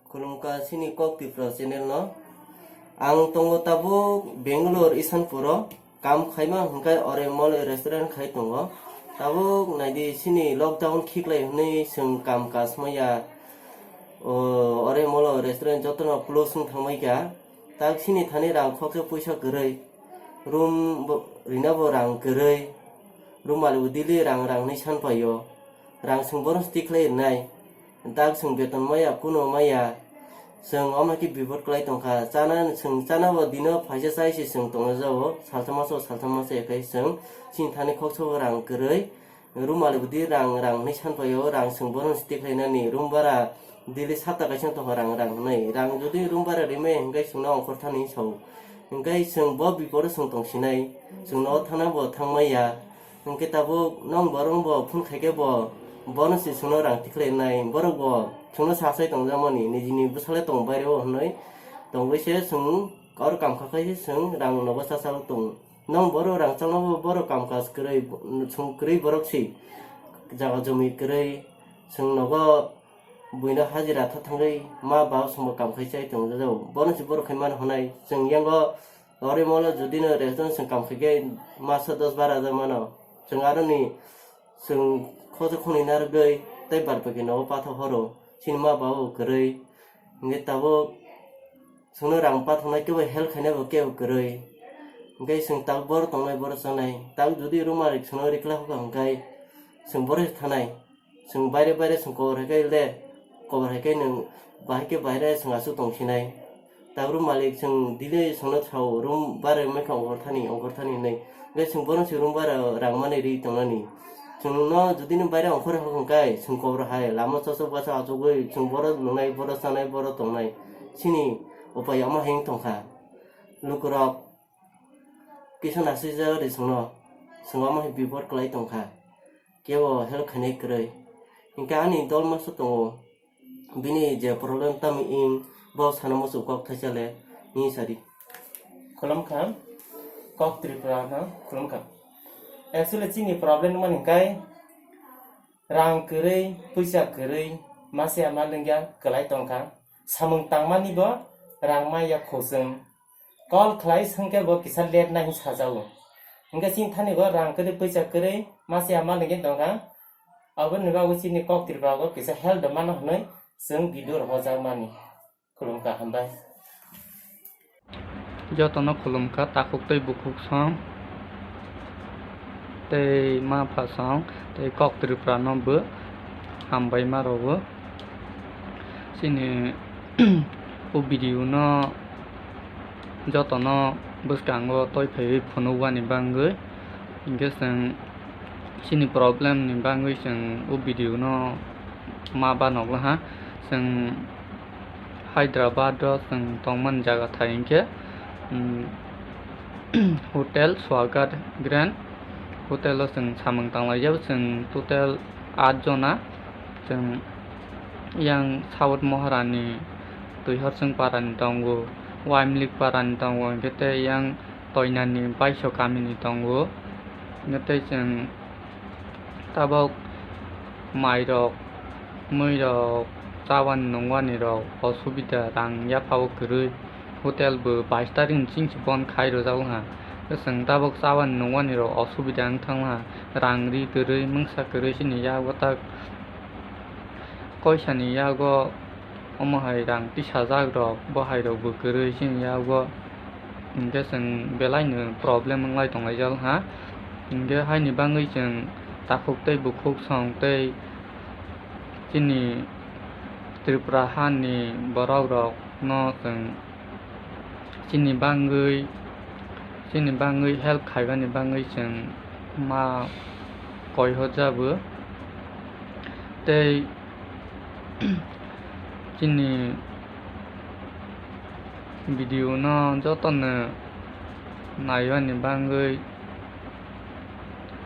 Khulumkha chini Kok Tripura channel no. Ang tongo tabuk Bangalore Isanpuro, kam khaima hwnkhe ore mole restaurant khai tongo. Tabuk naidi chini lockdown khiklai hwnwi chwng kam kasmaya. O, ore mole restaurant jotono close wng thangbai kha. Tak chini thani rang khoksa puisa kwrwi. Room bo, rina bo rang kwrwi. Room malik bo daily rang rang hwnwi san paio. Rang chwng bono twi khlai rwnai. Dak chwng beton maya, kuno maya. Chwng omo khe bipot kwlai tongkha. Chana, chwng chana bo dino phaisa chai se chwng tongna jao. Salsa maso, salsa maso ekhai chwng. Chini thani khoksa bo rang kwrwi. Room malik bo di rang, rang hwnwi san paio. Rang chwng bono twi khlai nani. Room bara daily sat taka kaisa tongkha rang, rang hwnwi. Rang jodi room bara rimai hwnkhe chwngno ongkhor thani sao. Hwnkhe chwng bo bipot o chwng tongsinai. Chwng nogo thana bo thangmaya. Hwnkhe tabuk nong borok bo phone khaikhe bo, bono se chwngno rang tikhlai nai, borok bo chwngno sasai tongjakmani, nijini bwsale tong baireo hwnwi tongwi se chwng oro kam kha khai se chwng rang nogo chachalo tongo. Nong borok rang chalno bo borok kam kaj kwrwi, chwng kwrwi borok se jaga jumi kwrwi chwng nogo buino hajira tha thangwi ma ba chwngbo kam khai chai tongjago. Bono se borok khai mano hwnai chwng yango Ori molo jodi no restaurant chwng kam khaikhe masa dos bar hajar mano. Chwng aroni chwng khoroksa khoroknwi narwgwi tei bar bai khe nogo pathak horo. Chini ma ba bo kwrwi. Hwnkhe tabuk chwngno rang pathaknai kebo help khainai bo kebo kwrwi. Hwnkhe chwng tabuk borok tongnai borok chanai. Tabuk jodi room malik chwngno rikla hokha hwnkhe chwng borok se thanai. Chwng baire baire chwng kobor hai khe le, kobor hai khe nwng bahai khe baire chwng aswk tong sinai. Tabuk malik chwng dile chwngno sao room bara wngkha ongkhor thani, ongkhor thani hinwi. Hwnkhe chwng bono se room bara rang mani ri tongnani. Chwngno jodi nw baire ongkhor hai hwnkhe chwng kobor hai lama chosok basa achugwi chwng boro nwngnai, boro chanai, boro tongnai. Chini upai omo hai wng tongkha. Lukurok kisa nasijak ri chwngno, chwng omo hai bipot kwlai tongkha. Kebo help khainai kwrwi. Hinkhe ani dol masa tongo, bini je problem tamo wng, Bo sana muchung kok thaisa le, ni sadi. Khulumkha, kok Tripura no khulumkha. Actually, chini problem mani kai rang kwrwi, puisa kwrwi, masiya ma lengya kwlai tongkha. Samung tangmani bo rang maya khosung. Call khlai swngkhe bo kisa late nai hinwi sajao. Hinkhe chini thani bo rang kwrwi, puisa kwrwi, masiya ma lengya tongkha. Aboni bagwi chini kok Tripura bo kisa help da mano hwnwi chwng video rok hojak mani. Khulumkha, hambai. Jotono khulumkha, takhuk tei bukhuk song, tei ma pha song, tei kok Tripura no bo hambai ma rwo. Chini o video no jotono bwskango toi phaiwi phunukbani bangwi, hinkhe chwng chini problem ni bangwi chwng o video no ma banoglaha. Chwng Hyderabad o chwng tongmani jaga thai hinkhe, um, Hotel Swagat Grand Hotel o chwng samung tanglaijak, chwng total aat jona. Chwng yang South Moharani Tuihorsing parani tongo, Waimlik parani tongo, hinkhe tei yang Toinani Baiso kamini tongo. Hinkhe tei chwng tabok mairok, muirok, chabani nungwanirok osubida, rang yaphao kwrwi, hotel bo bais tarikni chingsi bon khai rwjago ha. Chwng tabok chabani nungwanirok osubida wng thangma ha, rang ri kwrwi, mungsa kwrwi chini yago tak koisani yago. Omo hai rang tisajak rok, bo hai rok bo kwrwi chini yago, hinkhe chwng belai no problem wnglai tonglaijak ha. Hinkhe haini bagwi chwng takhuk tei bukhuk song tei chini Tripura hani borok rok no chwng chini bagwi, chini bagwi help khaibani bagwi chwng ma koi hor jabo. Tei chini video no jotono naibani bagwi,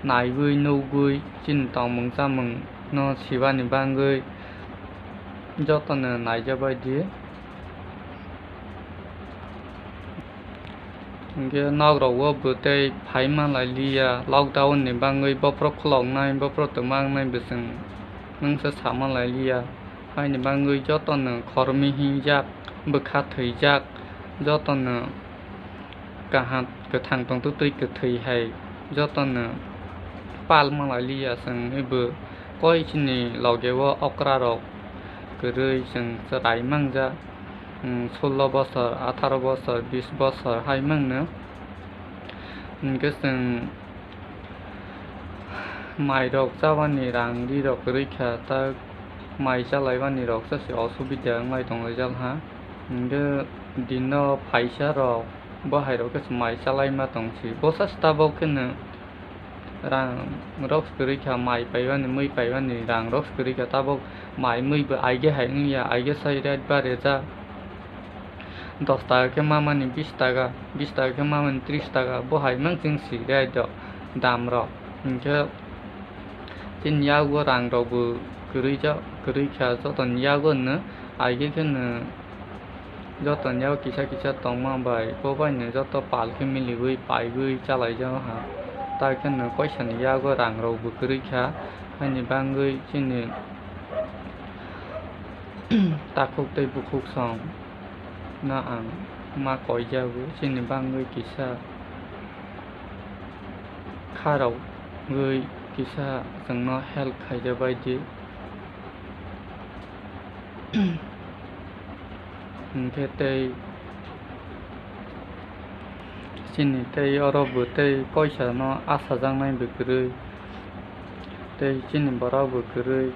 naiwi nugwi chini tongmung chamung no sibani bagwi jotono naijabaidi. Hinkhe nok rogo bo tei phai manlai liya, lockdown ni bagwi bophro khuloknai, bophro twma wngnai bo chwng mungsa sa manlai liya. Haini bagwi jotono khormi hinjak, bwkha thwijak, jotono kaham kwthang tongtwtwi kwthwi hai jotono pal manlai liya chwng, ebo koi chini loge o okra rok kwrwi chwng chwrai mangjak. Hmm, sullo bosor, atharo bosor, bis bosor hai mangno. Hinkhe chwng mairok chabani rang rirok kwrwi kha, ta mai chalaibani rok chasi osubida wnglai tonglaijak ha. Hinkhe dino phaisa rok, bo hai rok khe mai chalaima tong si. Bo chasi tabok kheno rang rok kwrwi kha, mai paibani, mui paibani rang rok kwrwi kha, tabok mai mui bo aige hai wngya, aige sai rate ba rejak. Dos taka khe mamani bis taka, bis taka khe mamani tris taka, bo hai mang chwng si rate rok, dam rok. Hinkhe chini yago rang rok bo kwrwi jak, kwrwi kha, jotoni yago no aige kheno. Jotoni yago kisa kisa tongma bai, bo bai no joto pal khe miliwi paiwi chalaijak ha. Tai kheno koisani yago rang rok bo kwrwi kha, haini bagwi chini takhuk tei bukhuk song no ang ma koijago, chini bagwi kisa kharogwi kisa chwngno help khaijak bai di. Hinkhe tei chini tei oro bo tei koisa no achajaknai bo kwrwi, tei chini borok bo kwrwi,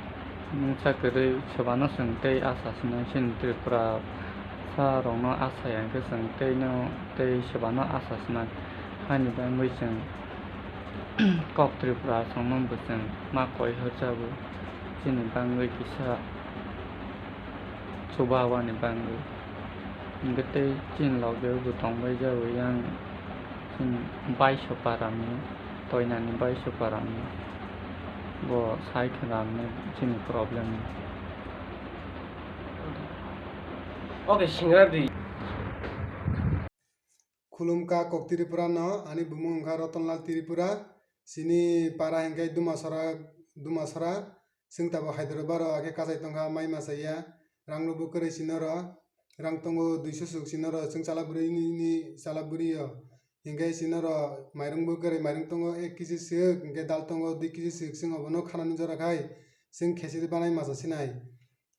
mungsa kwrwi, sebano chwng tei acha swnai chini Tripura sa rokno acha ya hinkhe chwng tei no tei sebano acha swnai. Haini bagwi chwng kok Tripura songno bo chwng ma koi horjago, chini bagwi kisa chuba wani bagwi. Hinkhe tei chini loge bo tongbai jago yang chini Baiso parani, Toinani Baiso parani bo sai khna chini problem. Oke, singra di. Khulumkha kok Tripura no, ani bumung wngkha Rotonlal Tripura, sini para hinkhe Dumasora, Dumasora, chwng tabuk Hyderabad o akhe kachai tongkha, mai masa ya, rang rokbo kwrwi sinoro, rang tongo duiso swk sinoro, chwng chala bwrwi ni, ni chala bwrwi o, hinkhe sinoro mairung bo kwrwi, mairung tongo ek kg swk, hinkhe dal tongo dui kg swk, chwng obono khanani jora khai, chwng khechiri banai masa sinai,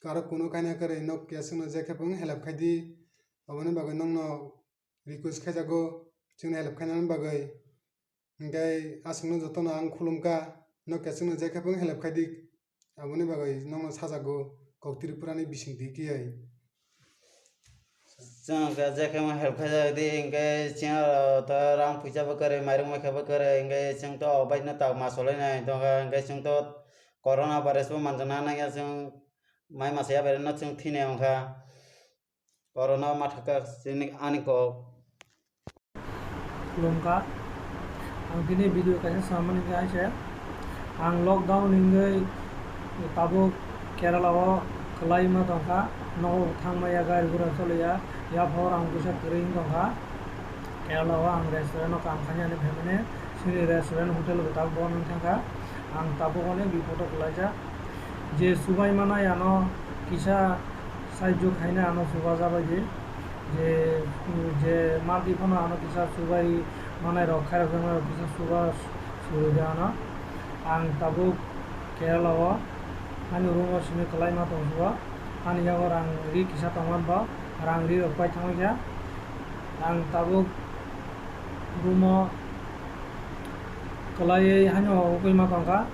aro kunu kaina kwrwi nok ya chwngno jekhe phung help khai di, oboni bagwi nokno request khaijago, chwngno help khainani bagwi. Hinkhe aswkno jotono ang khulumkha, no khe chwngno jekhe phung help khai di, aboni bagwi nokno sajago, kok Tripura ni bising di kiyai. Chwng khe jekhe phung help khaijak di, hinkhe chwng aro to rang puisa bo kwrwi, mairung maikha bo kwrwi, hinkhe chwng to obaino tak ma solai nai tongkha, hinkhe chwng to corona virus bo manjakna nangya, chwng mai masa ya bai no chwng thwinai wngkha. Corona ma thaka chini ani kok. Khulumkha. Ang tini video kaisa samani khe aise. Ang lockdown hingwi tabuk Kerala o kwlai ma tongkha. Nogo thangma ya, gari gura choliya. Yaphor ang kisa kwrwi wng tongkha. Kerala o ang restaurant o kam khainani phaimani. Chini restaurant hotel bo tak bon wng thangkha. Ang tabuk onek biphoto kwlaijak. Je subai mana yano kisa sahajyo khaina ano chubajabaidi, je, je madi phano ano kisa chubai manai rok, khairok jaknai rok kisa chuba suridi ano. Ang tabuk Kerala o ani room o simi kwlai ma tongsugo, ani yago rang ri kisa tongmani bo, rang ri rok pai thangwi kha. Ang tabuk room o kwlaiwi haino ugwi ma tongkha.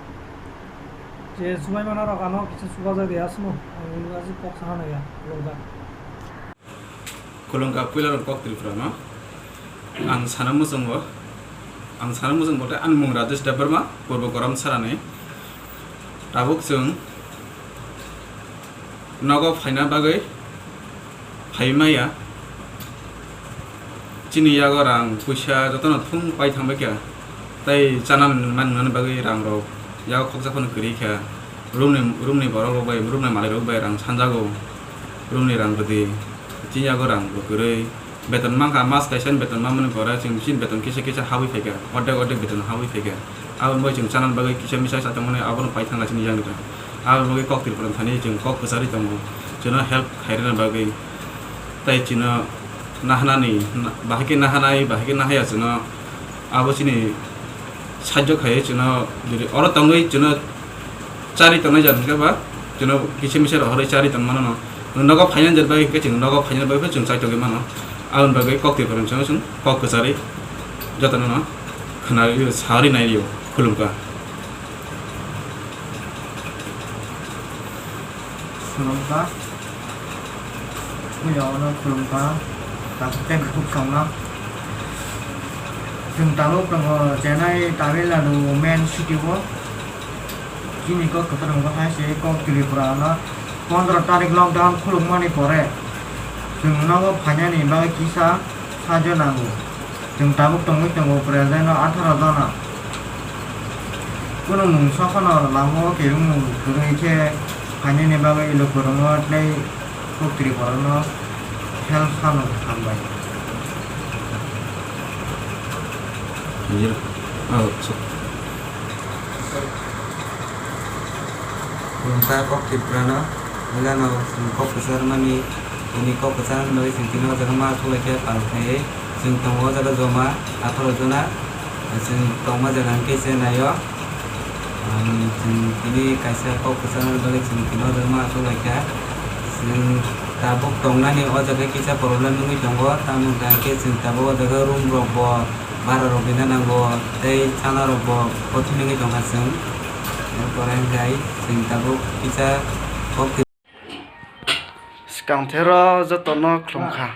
Je subai mana rok ano kisa subajak ya asmo, ang aswk kok saha naiya, logjak. Khulumkha puila rok kok Tripura no. Ang sana muchungo, ang sana muchung bote ani mung Rajesh Debbarma, Purbo Garam Sarani. Tabuk chwng nogo phaina bagwi phai maya. Chini yago rang puisa jotono thung pai thangbai kha. Tei chana man nani bagwi rang rok yago khoksa phano kwrwi kha. Room ni, room ni borok rok bai, room ni malai rok bai rang sanjago. Room ni rang rwdi. Chini yago rang bo kwrwi. Beton mankha, mas kaisa ni beton manmani pore chwng chini beton kisa kisa habwi phaikha, ordek ordek beton habwi phaikha. Aboni bagwi chwng chanani bagwi kisa misa chatongmani abono paithangla chini yangra. Aboni bagwi kok Tripura thani chwng kok kwcharwi tongo, chwngno help khairwna bagwi. Tei chwngno nahanani, na-, bahai khe nahanai, bahai khe nahaya chwngno abo chini sahajyo khai chwngno, jodi oro tongwi chwngno charwi tongnai jani hwnkhe ba chwngno kisa misa rohorwi charwi tongmano no. Nwng nogo phainani jani bagwi hwnkhe chwng nogo phainani bagwi chwng chai tongwi mano. Aboni bagwi kok Tripura ni chwngno chwng kok kwcharwi jotono no khwnarwi sawi naio, khulumkha. Khulumkha. Puila ono khulumkha, tabuk tei bukhuk tongna. Chwng tabuk tongo Chennai, Tamil Nadu main city o. Chini kok kwthar wngkha hai se kok Tripura no pondro tarik lockdown khulukmani pore chwng nogo phainani bagwi kisa sahajyo nango. Chwng tabuk tongwi tongo present o atharo jona. Kunu mungsa phano lama o kerongmung kwrwi khe phainani bagwi lukurokno tei kok Tripura no help sano hambai. Khulumkha kok Tripura no, wngkha no kok kwchar mani, ini kok kwchar mani bagwi chwng tini o jaga ma thulai khe pal khai chwng tongo o jaga joma atharo jona, chwng tongma jaga hwnkhe se naio. Ang chwng tini kaisa kok kwchangni bagwi chwng tini o jaga ma achuk lai kha. Chwng tabuk tongnani o jaga kisa problem wngwi tongo, tamo hwnkha hwnkhe chwng tabuk o jaga room rok bo bara rok rina nango tei chana rok bo kothin wngwi tongkha chwng. Er pore hwnkhe chwng tabuk kisa kok. Swkang thero jotono khulumkha.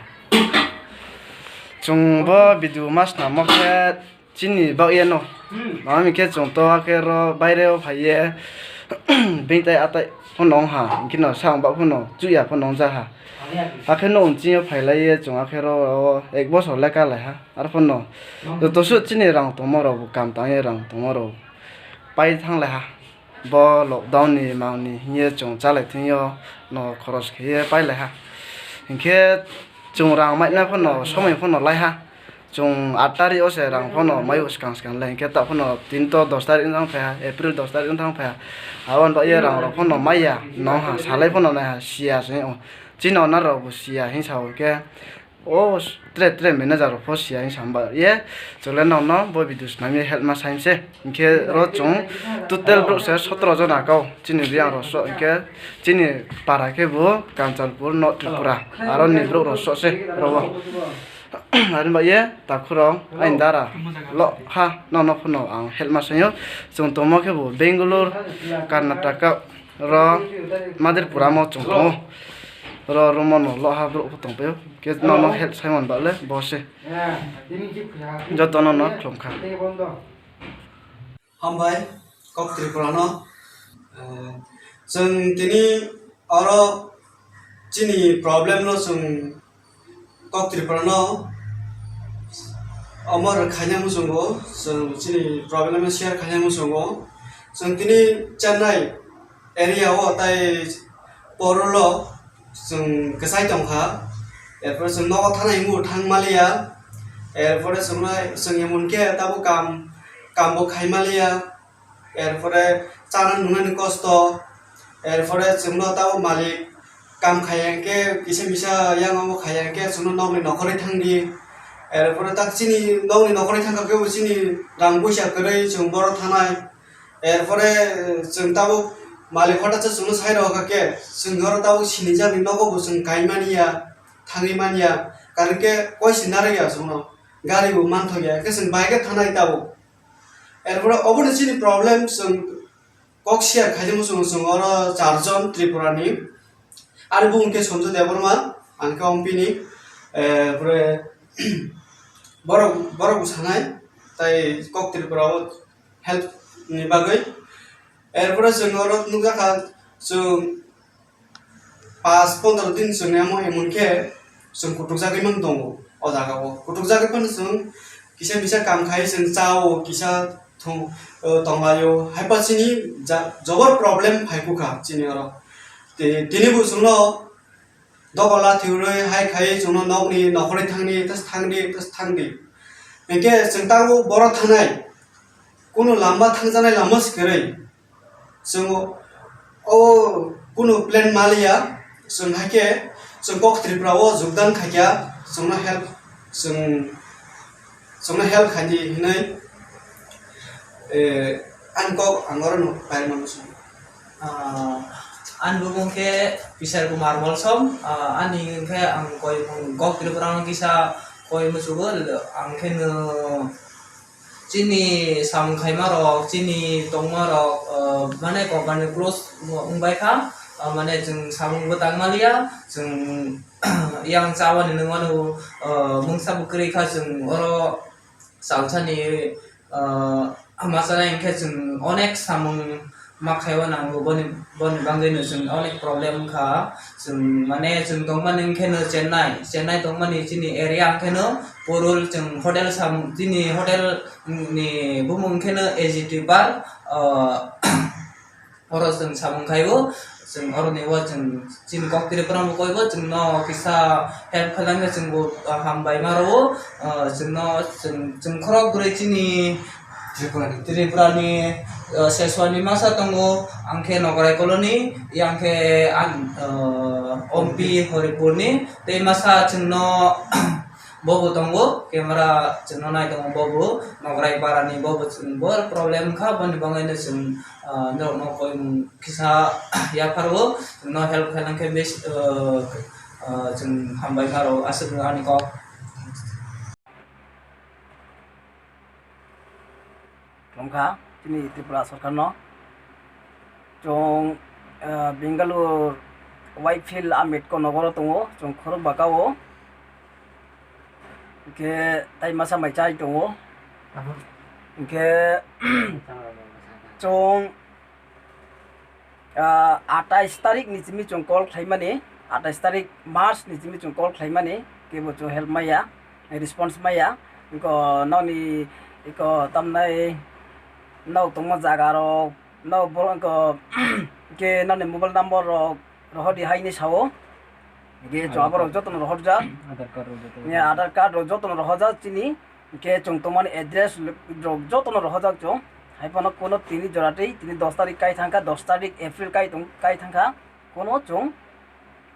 Chwng bo video ma swnamo khe chini bagwi no. Hmm. Mami khe chwng to akhe ro baire o phaiye bini tai atai phano wng ha, hwnkhe no sakang bak phano chuya phano wng ja ha. Ani ati. Akhe no unching o phai lai ye chwng akhe ro ek bosor lekha lai ha. Ar phano. Hmm. Joto suh chini rang tongma rok bo kam tang ye rang tongma rok pai thang lai ha. Bo lockdown ni mang ni hingye chwng chalai thwngyo, no khoros khe ye pai lai ha. Hinkhe chwng rang maina phano somoi phano laiha. Chwng aat tarikh o se rang phano maio swkang swkang le. Hinkhe ta phano tin to dos tarikh wng thang phaiha, April dos tarikh wng thang phaiha. Aboni bagwi rang rok phano maiya, nongha salai phano naiha, siya se o. Chini owner rok bo siya hin sao hinkhe. O tre tre manager rok pho siya hinwi samba ye chole nokno bo video swnamwi help ma saimse. Hinkhe oro chwng total borok se sotro jona kau chini biyang rok so hinkhe chini para khe bo Kanchanpur, North Tripura, aro ni borok rok so se oro o. Ani ba ye takhurok aini dara lo ha nokno phano ang help ma saio. Chwng tongma khe bo Bangalore, Karnataka, oro Madirpura mo chwng tongo. Oro room o no lo ha borok pho tong paio. Khe nono help saimon ba le bo se. Joto nono khulum kha. Hambai, kok Tripura no. Eh, chwng tini oro chini problem no chwng kok Tripura no omo rwkhaina muchungo, chwng chini problem no share khaina muchungo. Chwng tini Chennai area o tai porolo chwng kwchai tongkha, erpore chwng nogo thanai wngbo thang maliya, erpore chwng nai-, chwng emon khe tabuk kam, kambo khai maliya, erpore chana nungnani kosto, erpore chwngno tabuk malik kam khaiya hwnkhe kisa misa yang omo khaiya hwnkhe chwngno nokni nokhorwi thangdi, erpore tak chini nokni nokhorwi thangkha khe bo chini rang puisa kwrwi chwng boro thanai. Erpore, eh, chwng tabuk malik hota se chwngno sai rw kha khe, chwng oro tabuk sinijakni nogo bo chwng kai mani ya, thangwi mani ya, karon khe koi se narwk ya chwngno, gari bo manthok ya, khe chwng bai khe thanai tabuk. Erpore obono chini problem, chwng kok share khaijak muchungo chwng oro charjon Tripura ni, ani bumung khe Sonjoy Debbarma, ang khe Ompini, eh, pore borok, borok bo sanai, tai kok Tripura o help ni bagwi. Erpore chwng oro nukjakha, chwng pash pondro din chwng emo emon khe chwng kutukjagwi mang tongo o jaga o. Kutukjagwi phano chwng kisa misa kam khai chwng cha o, kisa thung, o, tonglaio. Haipa chini ja-, jobor problem phai kukha chini oro. Ti-, tini bo chwngno dogo la thwiwi hai khai chwngno nokni nokhorwi thangni, tas thangdi, tas thangdi. Hinkhe chwng tabuk boro thanai, kunu lama thangjaknai lama se kwrwi. Chwng o kunu plan maliya, chwng haikhe chwng kok Tripura o jogdan khaikha, chwngno help, chwng, chwngno help khaidi hinwi, eh, ani kok ang orono paimano chwng. Ah, ani bumung khe Pisar Kumar Molsom, ah, ani hwnkhe ang koi kok Tripura no kisa koi muchugo, ang khe no chini samung khaima rok, chini tongma rok, ah, mane company close wng bai kha, ah, mane chwng samung bo tang maliya, chwng yang chabani nung mano, ah, mungsa bo kwrwi kha, chwng oro salsani, ah, ma chanai hwnkhe chwng onek samung ma khaiwi nango, boni, boni bagwino chwng onek problem wngkha. Chwng mane chwng tongmani hwnkhe no Chennai, Chennai tongmani chini area hwnkhe no Porul, chwng hotel sam-, chini hotel ni bumung hwnkhe no A G T Bar, ah, oro chwng samung khaio, chwng oroni o chwng chini kok Tripura bo koibo chwngno kisa help khailangkhe chwngbo, ah, hambai ma rwo, ah, chwngno chwng, chwng khorok bwrwi chini Tripurani, Tripurani, ah, Seswani masa tongo, angkhe Nograi Colony, yangkhe an, ah, Ompi Horipurni, tei masa chwngno bobo tongo, camera chwngno nai tongo bobo, Nograi Parani bobo chwng bo problem kha, boni bagwino chwng, ah, norokno koimung kisa yapharo, no help khainang khe bes-, ah, ah, chwng hambai maro, aswk ani kok. Tongkha chini Tripura sorkarno. Chwng, ah, Bangalore Whitefield Ambedkar Nagar o tongo, chwng khorok baka o. Hwnkhe tai masa mai chai tongo. Hwnkhe chwng ah, atais tarik ni simi chwng call khlaimani, atais tarik March ni simi chwng call khlaimani, kebo chwng help maya, response maya. Wngkha nokni, wngkha tamnai nok tongma jaga rok, nok borok wngkha khe nokni mobile number rok rohordi haini sao. Hingke chwng aborok jotono rohorjak. Aadhaar card rok jotono rohorjak. Ye, Aadhaar card rok jotono rohorjak chini. Hingke chwng tongmani address rok jotono rohorjak chwng. Hai phano kuno tini jora twi, tini dos tarik kai thangkha, dos tarik April kai tong, kai thangkha. Kuno chwng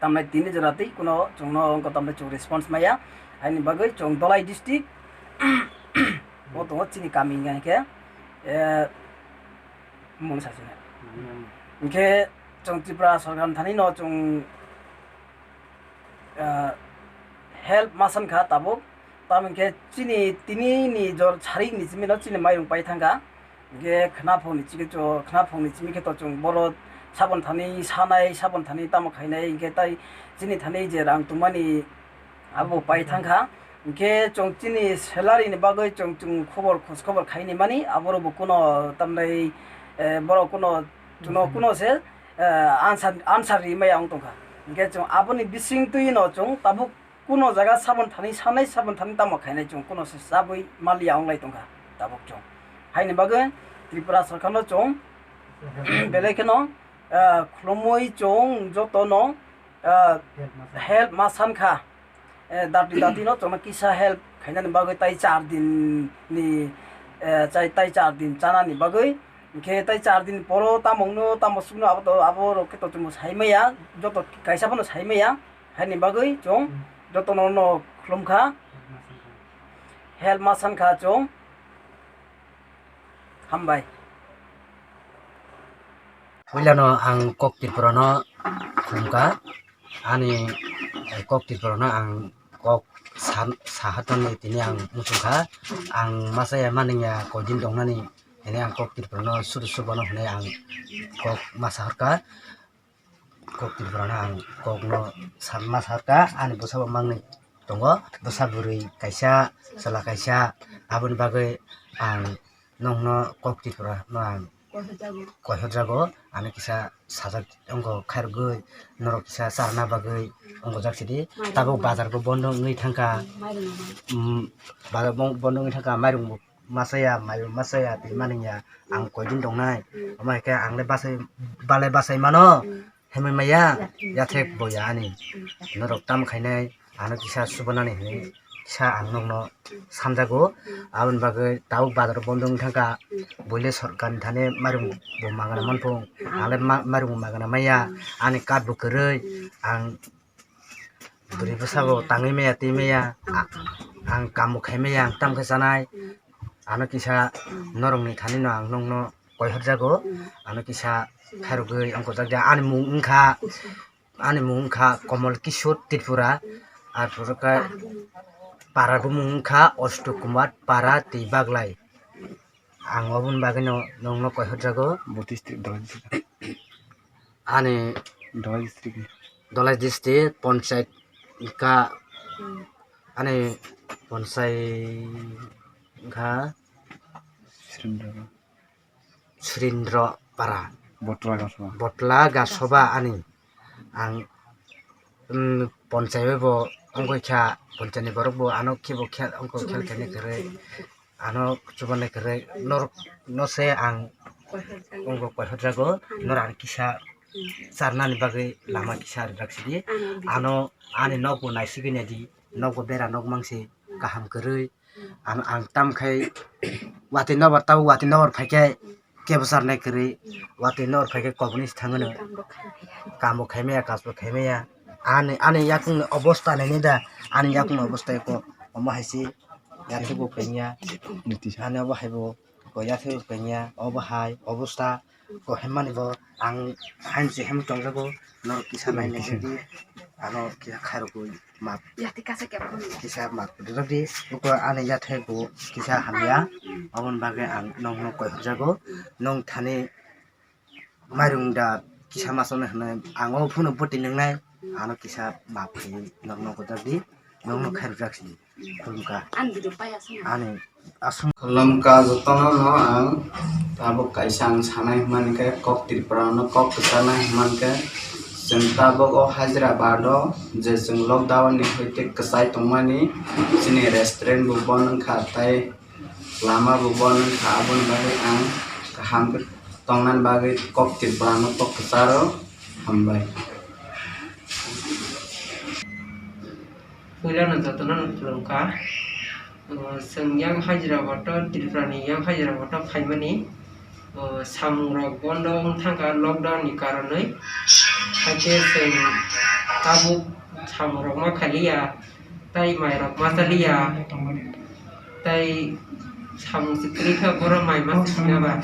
tamnai tini jora twi kuno chwngno wngkha tamnai chwng response maya. Haini bagwi chwng Dholai district, bo tongo chini kami hingkha hingke, eh, mung sachina. Hingke chwng Tripura sorkar thani no chwng, eh, help ma san kha tabuk. Tamo hingke chini tini ni jor sari ni simi no chini mairung pai thangkha. Hingke khnaphung ni chikitwo, khnaphung ni chimi khe to chwng boro sabon thani sanai, sabon thani tamo khainai, hingke tai chini thani je rang tongmani abo pai thangkha. Hingke chwng chini salary ni bagwi chwng, chwng khobor, khoj khobor khaini mani, aborok bo kuno tamnai, eh, borok kuno, kuno, kuno se, eh, answer, answer ri maya wng tongkha. Hingke chwng aboni bising twi no chwng tabuk kuno jaga sabon thani sanai, sabon thani tamo khainai chwng kuno se chabwi maliya wng lai tongkha tabuk chwng. Haini bagwi Tripura sorkar no chwng belai kheno, ah, khulumui chwng joto no, ah, help ma sankha. Eh, dati dati no chwngno kisa help khainani bagwi tai char din ni, eh, chai tai char din chanani bagwi. Hingke tai char din poro tamo wngno, tamo sukno abo to, abo rok khe to chwngno sai maya, joto kaisa phano sai maya. Haini bagwi chwng jotono no khulumkha. Help ma sankha chwng. Hambai. Puilano ang kok Tripurano khulumkha. Ani kok Tripurano ang kok san-, sahatani tini ang muchungkha. Ang masa ya maningya koidin tongnani hwnwi ang kok Tripurano suru suru bono hwnwi ang kok masa horkha. Kok Tripurano ang kokno san-, ma sakha, ani bwsabo mangni tongo, bwsa bwrwi kaisa, chwla kaisa, aboni bagwi ang nokno kok Tripurano ang koihorjago, ano kisa sajak wngkha khairogwi, norok kisa charwna bagwi wngkha jak sidi, tabuk bazar bo bondo wngwi thangkha, mm, bazar bo bondo wngwi thangkha, mairung bo masa ya, mayo masa ya, twi mani ya, ang koidin tongnai. Omo hai khe ang le bachai, balai bachai mano, hemai maya, yathek bo ya ani. Norok tam khainai, ano kisa subanani hinwi kisa ang nokno samjago. Aboni bagwi tabuk bazar bondo wng thangkha, buile sorkar ni thani mairung bo magana manphung, ang le ma-, mairung bo magana maya, ani card bo kwrwi, ang bwrwi bwsabo tangwi maya twi maya, a-, ang kambo khai maya, ang tamkhe chanai. Ano kisa norokni thanino ang nokno koihorjago. Ano kisa khairogwi wngkojak de. Ani mung wngkha, ani mung wngkha Komol Kishore Tripura. Arpore khe para bumung wngkha Osto Kumar Para twi Baglai. Ang oboni bagwino nokno koihorjago. Bo district Dholai district. Ani Dholai district. Dholai district, ponchayat ka, ani ponchayat ka Srindra. Srindra Para. Botla Gasoba. Botla Gasoba ani. Ang, mm, ponchayat bo wngkha, ponchayat ni borok bo ano khe bo khe wngkha, khel khainai kwrwi. Ano chubanai kwrwi norok no se ang wngkha koihorjago, norok ang kisa charnani bagwi lama kisa rijak sidi. Ano ani nokbo naisigwi naidi, nokbo bera nok mangsi kaham kwrwi. Ano ang tamkhai watwi nobar, tabuk watwi nobar phaikhe kebo charnai kwrwi, watwi nobar phaikhe koboni thangwino. Kambo khaimaya, kajbo khaimaya. Ani, ani yakungni obosta nainai da, ani yakungni obosta eko omo hai se yathekbo pengya. Ani obo haibo ko yathekbo pengya, obo hai obosta ko hemmani bo ang hainse hem tongjago, norok kisa nainai di, ano kisa khairogwi map. Kisa map rwdi, uko ani yathai bo kisa hamya, oboni bagwi ang nokno koihorjago, nong thani mairung da kisa masoknai hwnwi ang o phano bwtwi nwngnai, ano kisa map khlaiwi nokno kojakdi, nokno khairokjak sini. Khulumkha. Ani video pai aswk na? Ani aswk. Khulumkha jotono no ang tabuk kaisa ang sanai hwnmani khe kok Tripura no kok kwcharnai hwnmani khe chwng tabuk o Hyderabad o je chwng lockdown ni hoite kwchai tongmani chini restaurant bo bono wngkha tei lama bo bono wngkha aboni bagwi ang kaham khe tongnani bagwi kok Tripura no kok kwcharo hambai. Puilano jotono no khulumkha. O, chwng yang hajira boto, Tripura ni yang hajira boto phaimani, o, samung rok bondo wng thangkha lockdown ni karonwi. Hakhe chwng tabuk samung rok ma khaliya, tai mai rok ma chaliya, tai samung se kwrwi kha, boro mai ma chaliya ba.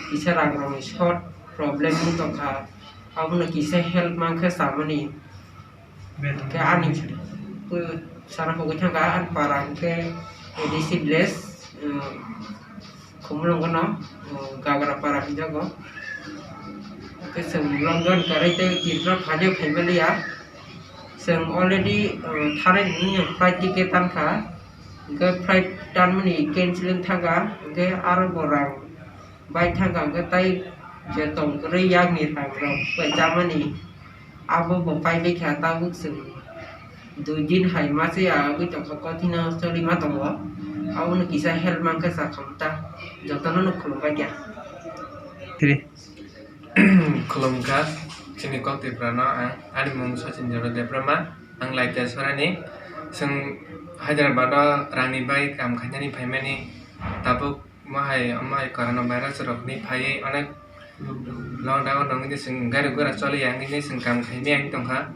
Kisa rang rok ni short problem wng tongkha, abono kisa help mankha chamani. Hwnkhe ani pw-, sana pogwi thangkha ani para hwnkhe A D C village, uh, Khumulwngono, uh, Gagra para hinjago. Hwnkhe chwng lockdown kwrwi tei Tripura phaino phaimaliya. Chwng already, uh, thanai hwnwi flight ticket tankha. Hwnkhe flight tanmani cancel wng thangkha. Hwnkhe aro bo rang bai thangkha, hwnkhe tai je tong kwrwi yakni rang rok bai chamani. Abo bo paibai kha, tabuk chwng dui din hai ma se ya wngwi tongkha, kothino choli ma tongo. Abono kisa help mankha sa khamta, jotono no khulumbai kha. Khulumkha, chini kok Tripura no ang, ani mung Sachin Jora Debbarma, ang Laitya Sorani. Chwng Hyderabad o rangni bai kam khainani phaimani, tabuk Omo hai, omo hai corona virus rok ni phaiwi onek lockdown rok wngwi chwng gari gura choli ya wngwi chwng kam khai maya wngwi tongkha.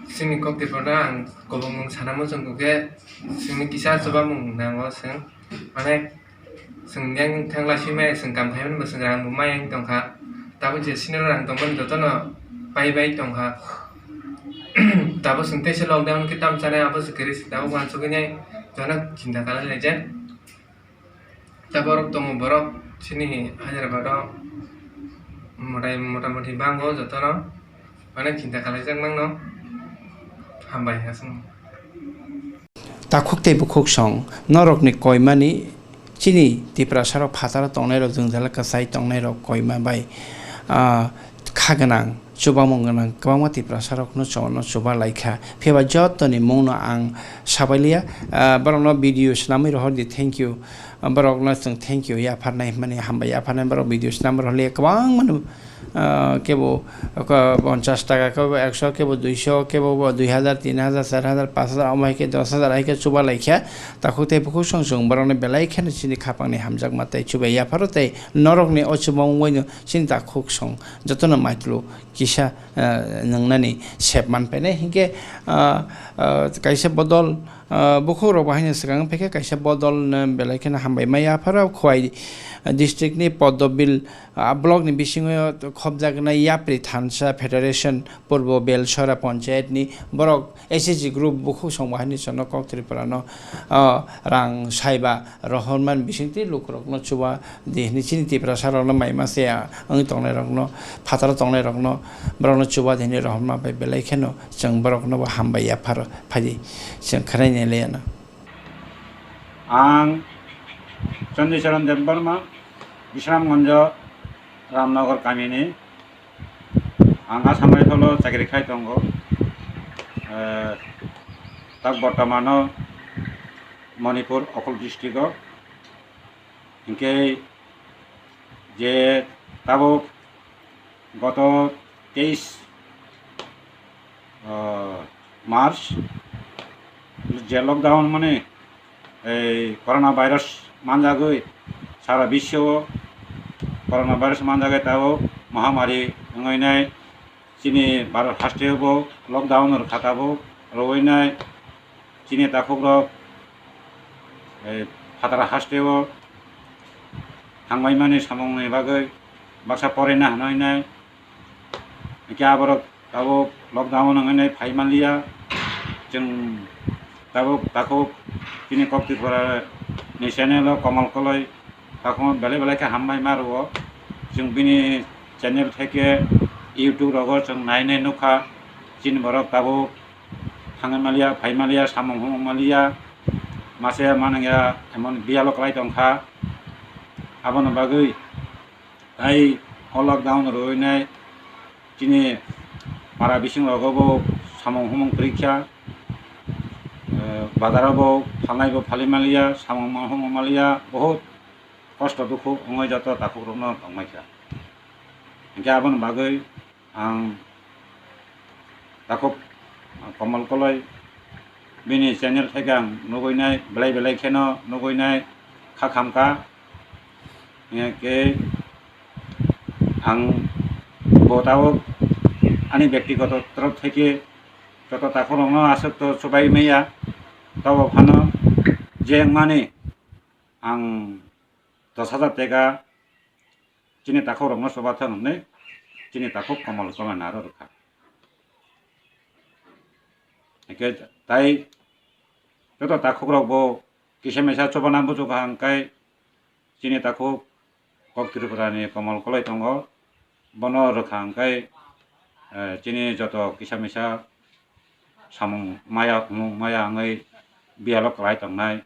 Chini kok Tripura no ang kubun mung sana muchung khe chwngni kisa chubamung nango chwng. Mane chwng yang thangla swi maya chwng kam khai mani bo chwng rang bo maya wngwi tongkha. Tabuk je sini rang tongmani jotono pai bai tongkha. Tabuk chwng teisa lockdown khe tam chanai abo se kwrwi se tabuk uansugwi nai jotono chinta khlai laijak. Tei borok tongo, borok chini Hyderabad o motai, motamoti bango jotono, onek chinta khlaijak mangno. Hambai aswk. Takhuk tei bukhuk song norokni koimani chini Tiprasarok phataro tongnairok, jwngjala kwchai tongnairok koima bai, ah, kha gwnang, chubamung gwnang kwbangma Tiprasarokno chwngno chuba lai kha. Phiya ba jotoni mungno ang sabai liya, ah, borokno video swnamwi rohor di, thank you. Ah, borokno chwng thank you yapharnai hwnmani, hambai yapharnai, borok video swnamwi rohor liya kwbangmano, ah, kebo, ah, ponchas taka, kebo ekso, kebo duiso, kebo bo dui hazar, tin hazar, char hazar, panch hazar, omo hai khe dos hazar hai khe chuba lai kha. Takhuk tei bukhuk song chwng borokno belai kheno chini khapangni hamjakma tei chubai yapharo tei norokni o chubamung baino chini takhuk song jotono maitwlwi kisa, ah, nwngnani sep man painai. Hinkhe, ah, ah, kaisa bodol, ah, bukhuk rok bo haino swkang wng phaikha, kaisa bodol no belai kheno hambai maya apharo Khowai district ni Poddobil, ah, block ni bisingo khopjaknai yapri thansa federation Purbo Belsora Panchayat ni borok S H G group bukhuk song bo haino chwngno kok Tripura no, ah, rang saiba rohormani bisingtwi lukurokno chuba di hwnwi chini Tiprasa rokno mai ma se wngwi tongnai rokno, phataro tongnai rokno, borokno chuba di hwnwi rohorma bai belai kheno chwng borokno bo hambai yaphar phaidi chwng khwnai nai liya no. Ang Chandicharan Debbarma, Bisramganj, Ramnagar kamini. Ang Assam Rifle o chakri khai tongo. Eh, tak bortomano Manipur, Ukhrul district o. Hinkhe je tabuk goto teis, ah, March je lockdown mani ei corona virus manjagwi sara biswo corona virus manjagwi tabuk mahamari wngwi nai. Chini Bharat haste o bo lockdown rwkha tabuk, rwui nai chini takhuk rok, eh, phatara haste o thangbai mani samung ni bagwi baksa porai na hinwi nai. Hingke aborok tabuk lockdown wngwi nai phai manliya. Chwng tabuk takhuk chini kok Tripura ni channel o Komal Koloi takhuk belai belai khe hambai ma rwo. Chwng bini channel theke YouTube rogo chwng nai nai nukha. Chini borok tabuk thangwi manliya, phai manliya, samung humung manliya, mase manwngya emon biyalo kwlai tongkha. Aboni bagwi tai o lockdown rwui nai chini para bising rogo bo samung humung kwrwi kha, eh, bazar o bo phalnai bo phalwi manliya, samung humung manliya, bahut kosto dukhu wngwi joto takhuk rokno tongmai kha. Hinkhe aboni bagwi ang takhuk Komal Koloi bini channel theke ang nugwi nai, belai belai kheno nugwi nai kha khamkha. Hingkhe ang bo tabuk ani byaktigoto torof theke joto takhukrokno aswk to chubai maya, tobo phano je wngmani ang dos hajar teka chini takhukrokno chubathang hwnwi chini takhuk Komol Kolai aro rwkha. Hingkhe tai joto takhukrokbo kisa misa chubana buchukha hwnkhe chini takhuk kok Tripurani Komol Kolai tongo, bono rwkha hwnkhe, eh, chini joto kisa misa samung maya humung maya wngwi biyalo kwlai tongnai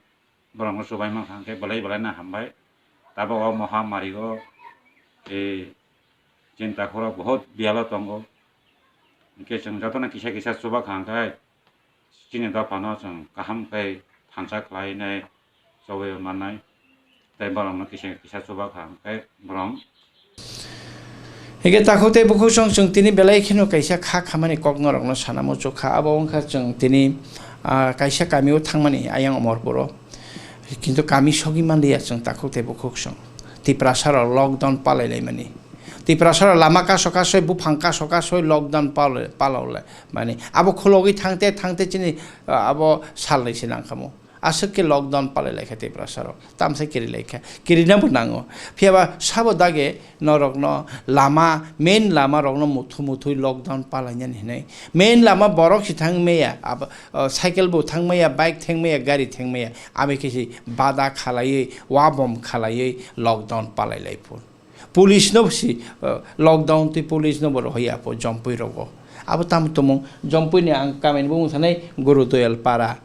borokno chubai mankha hwnkhe belai belai no hambai. Tabuk o mohamari o, eh, chini takhukrok bahut biyalo tongo. Hingkhe chwng jotono kisa kisa chubakha hwnkhe chini dophano chwng kaham khe thansa khlainai, chobwi mannai, tei borokno kisa kisa chubakha hwnkhe borok. Hingkhe takhuk tei bukhuk song chwng tini belai kheno kaisa kha khamani kok norokno sana muchukha. Abo wngkha chwng tini, ah, kaisa kamio thangmani ayang Omorpuro. Kintu kami sogwi manliya chwng takhuk tei bukhuk song. Tiprasarok lockdown palai laimani. Tiprasarok lama kaso kasoi, buphang kaso kasoi lockdown palai, palai laimani. Abo khulogwi thangte thangte chini, ah, abo salnwi se nangkhamu. Aswk khe lockdown palai laikha Tiprasarok. Tamsa kiri laikha. Kirinabo nango. Phiyaba sabo dage norokno lama, main lama rokno muthu muthui lockdown palainani hinwi. Main lama borok si thang maya, abo, o, cycle bo thang maya, bike thang maya, gari thang maya. Abo khe si bada khalaiwi, wabom khalaiwi lockdown palai lai phun. Police no si, o, lockdown twi police no bo rohoi apo Jompui rogo. Abo tamo tomung Jompui ni ang kamini bumung sanai Guru Doyal Para.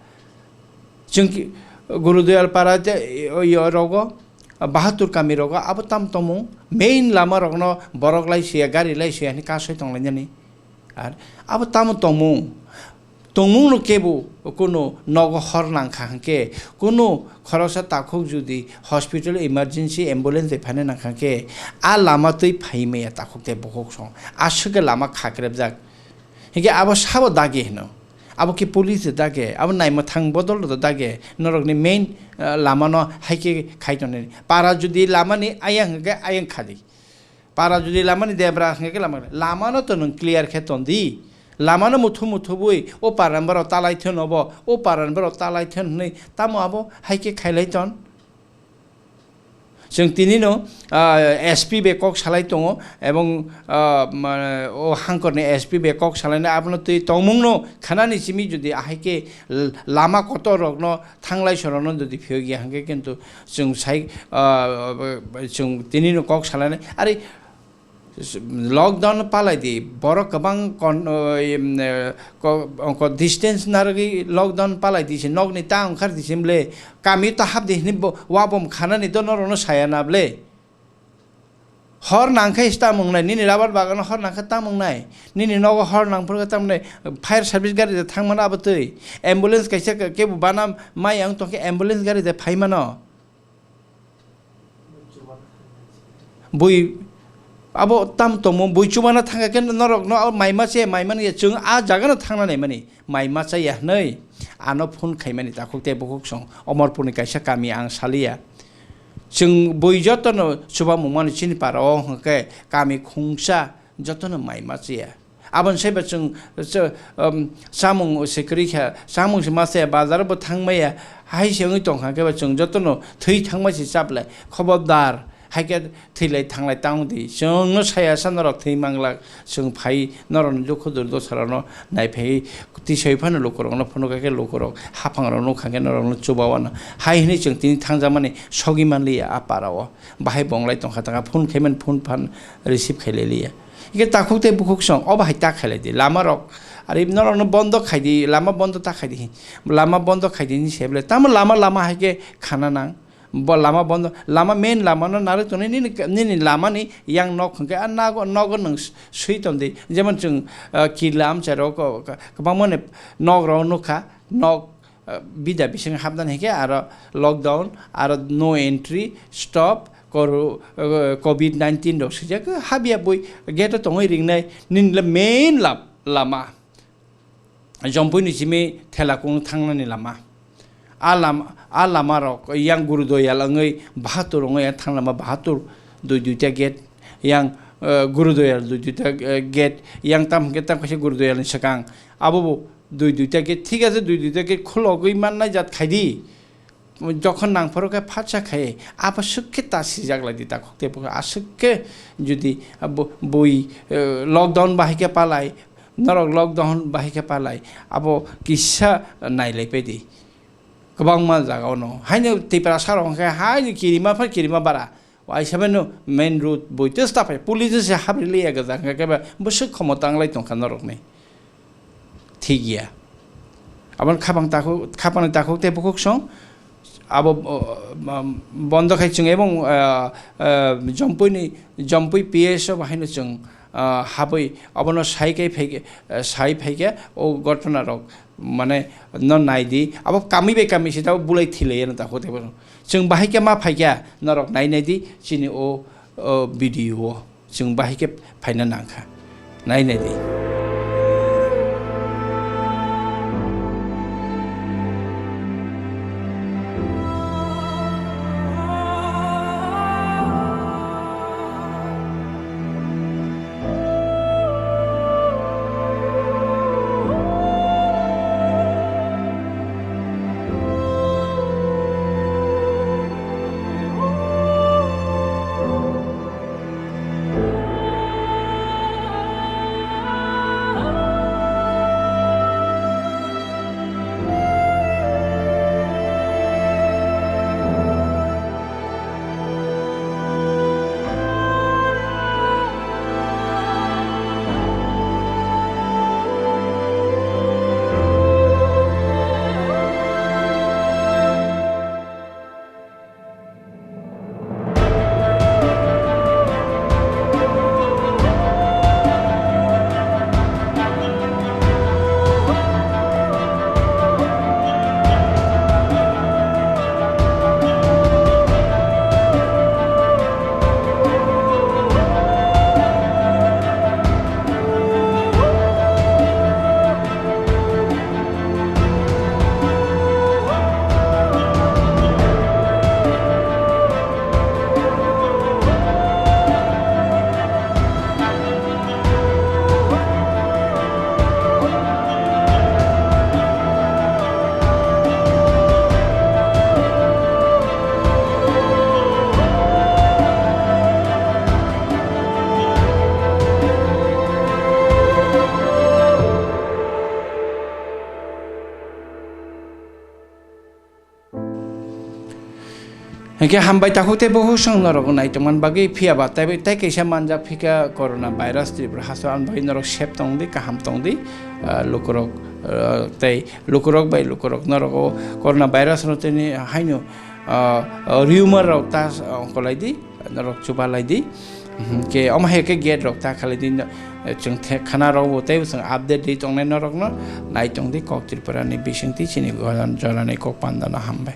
Chwng ki-, Guru Doyal Para te, o, yo rogo, Bahatur kami rogo, abo tam tomung, main lama rokno borok lai suya, gari lai suya, hini kasoi tonglainani. Ar abo tamo tomung, tomung no kebo kunu nogo hor nangkha hwnkhe, kunu khoroksa takhuk jodi hospital emergency ambulance bai phaina nangkha hwnkhe, a lama twi phai maya takhuk tei bukhuk song, aswk khe lama khakrebjak. Hingke abo sabo dagi hino. Abo ke police dagi, abo naima thang bodol do dagi. Norok ni main, ah, lama no hai ke khai tongnai. Para jodi lama ni ayang hingke ayang khadi. Para jodi lama ni debra hingke lama, lama no to nwng clear khe ton di. Lama no muthu muthu bui, o para ni borok talai thon obo, o para ni borok talai thon hwnwi tamo abo hai ke khailai ton. Chwng tinino, ah, S P bai kok salai tongo, ebong, ah, ma-, o hangkorni S P bai kok salainai abono twi tongmungno khanani simi jodi ahai khe l-, lama kotor rokno thanglai sorokno jodi phiyok ya hwnkhe kintu chwng sai, ah, chwng tinino kok salainai. Ari Lockdown palai di, borok kwbang kon-, o, em, eh, ko-, ko-, distance narwgwi lockdown palai di se, nokni ta ongkhar di se mle, kami ta hap di hini bo, wabom khanani do norokno saya na ble. Hor nangkhe se tamung nai, nini rabar bagano hor nangkhe tamung nai, nini nogo hor nangphuru khe tamung nai, fire service gari de thangmano abo twi, ambulance kaisa ke-, kebo bana mai ang tongkhe ambulance gari de phaimano. Bui abo tam tongmo bui chubana thangkha khe norokno abo mai ma chaya, mai mani ya, chwng a jaga no thangna nai mani, mai ma chaya hwnwi ano phone khaimani takhuk tei bukhuk song Omorpurni kaisa kami ang saliya. Chwng bui jotono chubamung mani chini para o hwnkhe kami khungsa jotono mai ma chaya. Aboni saiba chwng, chw-, um, chamung se kwrwi kha, chamung se ma chaya, bazar bo thang maya, hai se wngwi tong kha khe ba chwng jotono thwi thangma se chap lai, khobordar, hai khe thwi lai thang lai tang di, chwngno saya sa norok thwi mang glak, chwng phai norokni dukhu durdosa rokno nai phai tisai phano lukurokno phunuk kha khe lukurok haphang rok nuk kha khe norokno chuba wano, hai hwnwi chwng tini thang jakmani sogwi man liya a para o, bahai bo wng lai tong kha, ta kha phone khaimani phone phan receive khai lai liya. Hingke takhuk tei bukhuk song, obo hai ta khailai di, lama rok, ari norok no bondo khai di, lama bondo ta khai di, lama bondo khai di ni se bole, tamo lama, lama hai khe khana nang, bo lama bondo, lama main lama no narwk tongnai, nini, nini lama ni yang nok hingke, a nago, nogo nwng sui ton di, jemon chwng, ah, kila amchai rok, ko-, ko-, kwbangma ni nok rok nukha, nok, ah, bida bising hapnani hingke aro lockdown, aro no entry, stop, koru, ah, covid nineteen rok swijak, habya bui gate o tongwi ringnai, nini le main lam-, lama. Jompui ni simi Thelakung thangnani lama. A lam-, a lama rok yang Gurudoyal wngwi bahatur wngwi yang thang lama bahatur dui duita gate, yang, eh, Gurudoyal dui duita, eh, gate, yang tam hwnkhe tam kaisa Gurudoyal ni swkang. Abo bo dui duita gate, thik ase, dui duita gate khulogwi mannai jat khaidi. Jokhon nang phoro khe phatsa khai, abo swk khe ta sijak lai di takhuk tei bukhuk, aswk khe jodi abo bui, eh, lockdown bahai khe palai, norok lockdown bahai khe palai, abo kisa nailai pai di. Kwbangma jaga ono. Haino Tiprasa rok hwnkhe haino kirima phai kirima bara. Waisa bai no main road boi testa phai. Police se habri liya gajak hwnkhe khe ba bwswk khomota wnglai tongkha norokni. Thik ya. Aboni khapang takhuk, khapangni takhuk tei bukhuk song. Abo, o, um, bondo khai chwng ebong, ah, ah, Jompui ni, Jompui P S o bahaino chwng, ah, habwi abono sai kai phai, ah, sai phaikhe o gotona rok. Mane, no nai di, abo kami bai kami se tabo bulai thilai ya no ta hote bono. Chwng bahai khe ma phai kha, norok nai nai di, chini o, o video o. Chwng bahai khe phaina nang kha. Nai nai di. Hinkhe hambai takhuk tei bukhuk song norok nai tongmani bagwi, phiya ba tei, tei kaisa manjak phikha corona virus Tripura haste, ani bagwi norok sep tong di, kaham tong di, ah, lukurok, ah, tei lukurok bai lukurok norok o corona virus no tini haino, ah, ah, rumor rok ta, ah, ongkolai di, norok chubalai di. Mhm, ke omo hai khe gate rok ta khalai di, no, chwng the khana rok bo tei chwng update di tongnai norok no nai tong di kok Tripura ni bising twi chini goran jora ni kok panda no hambai.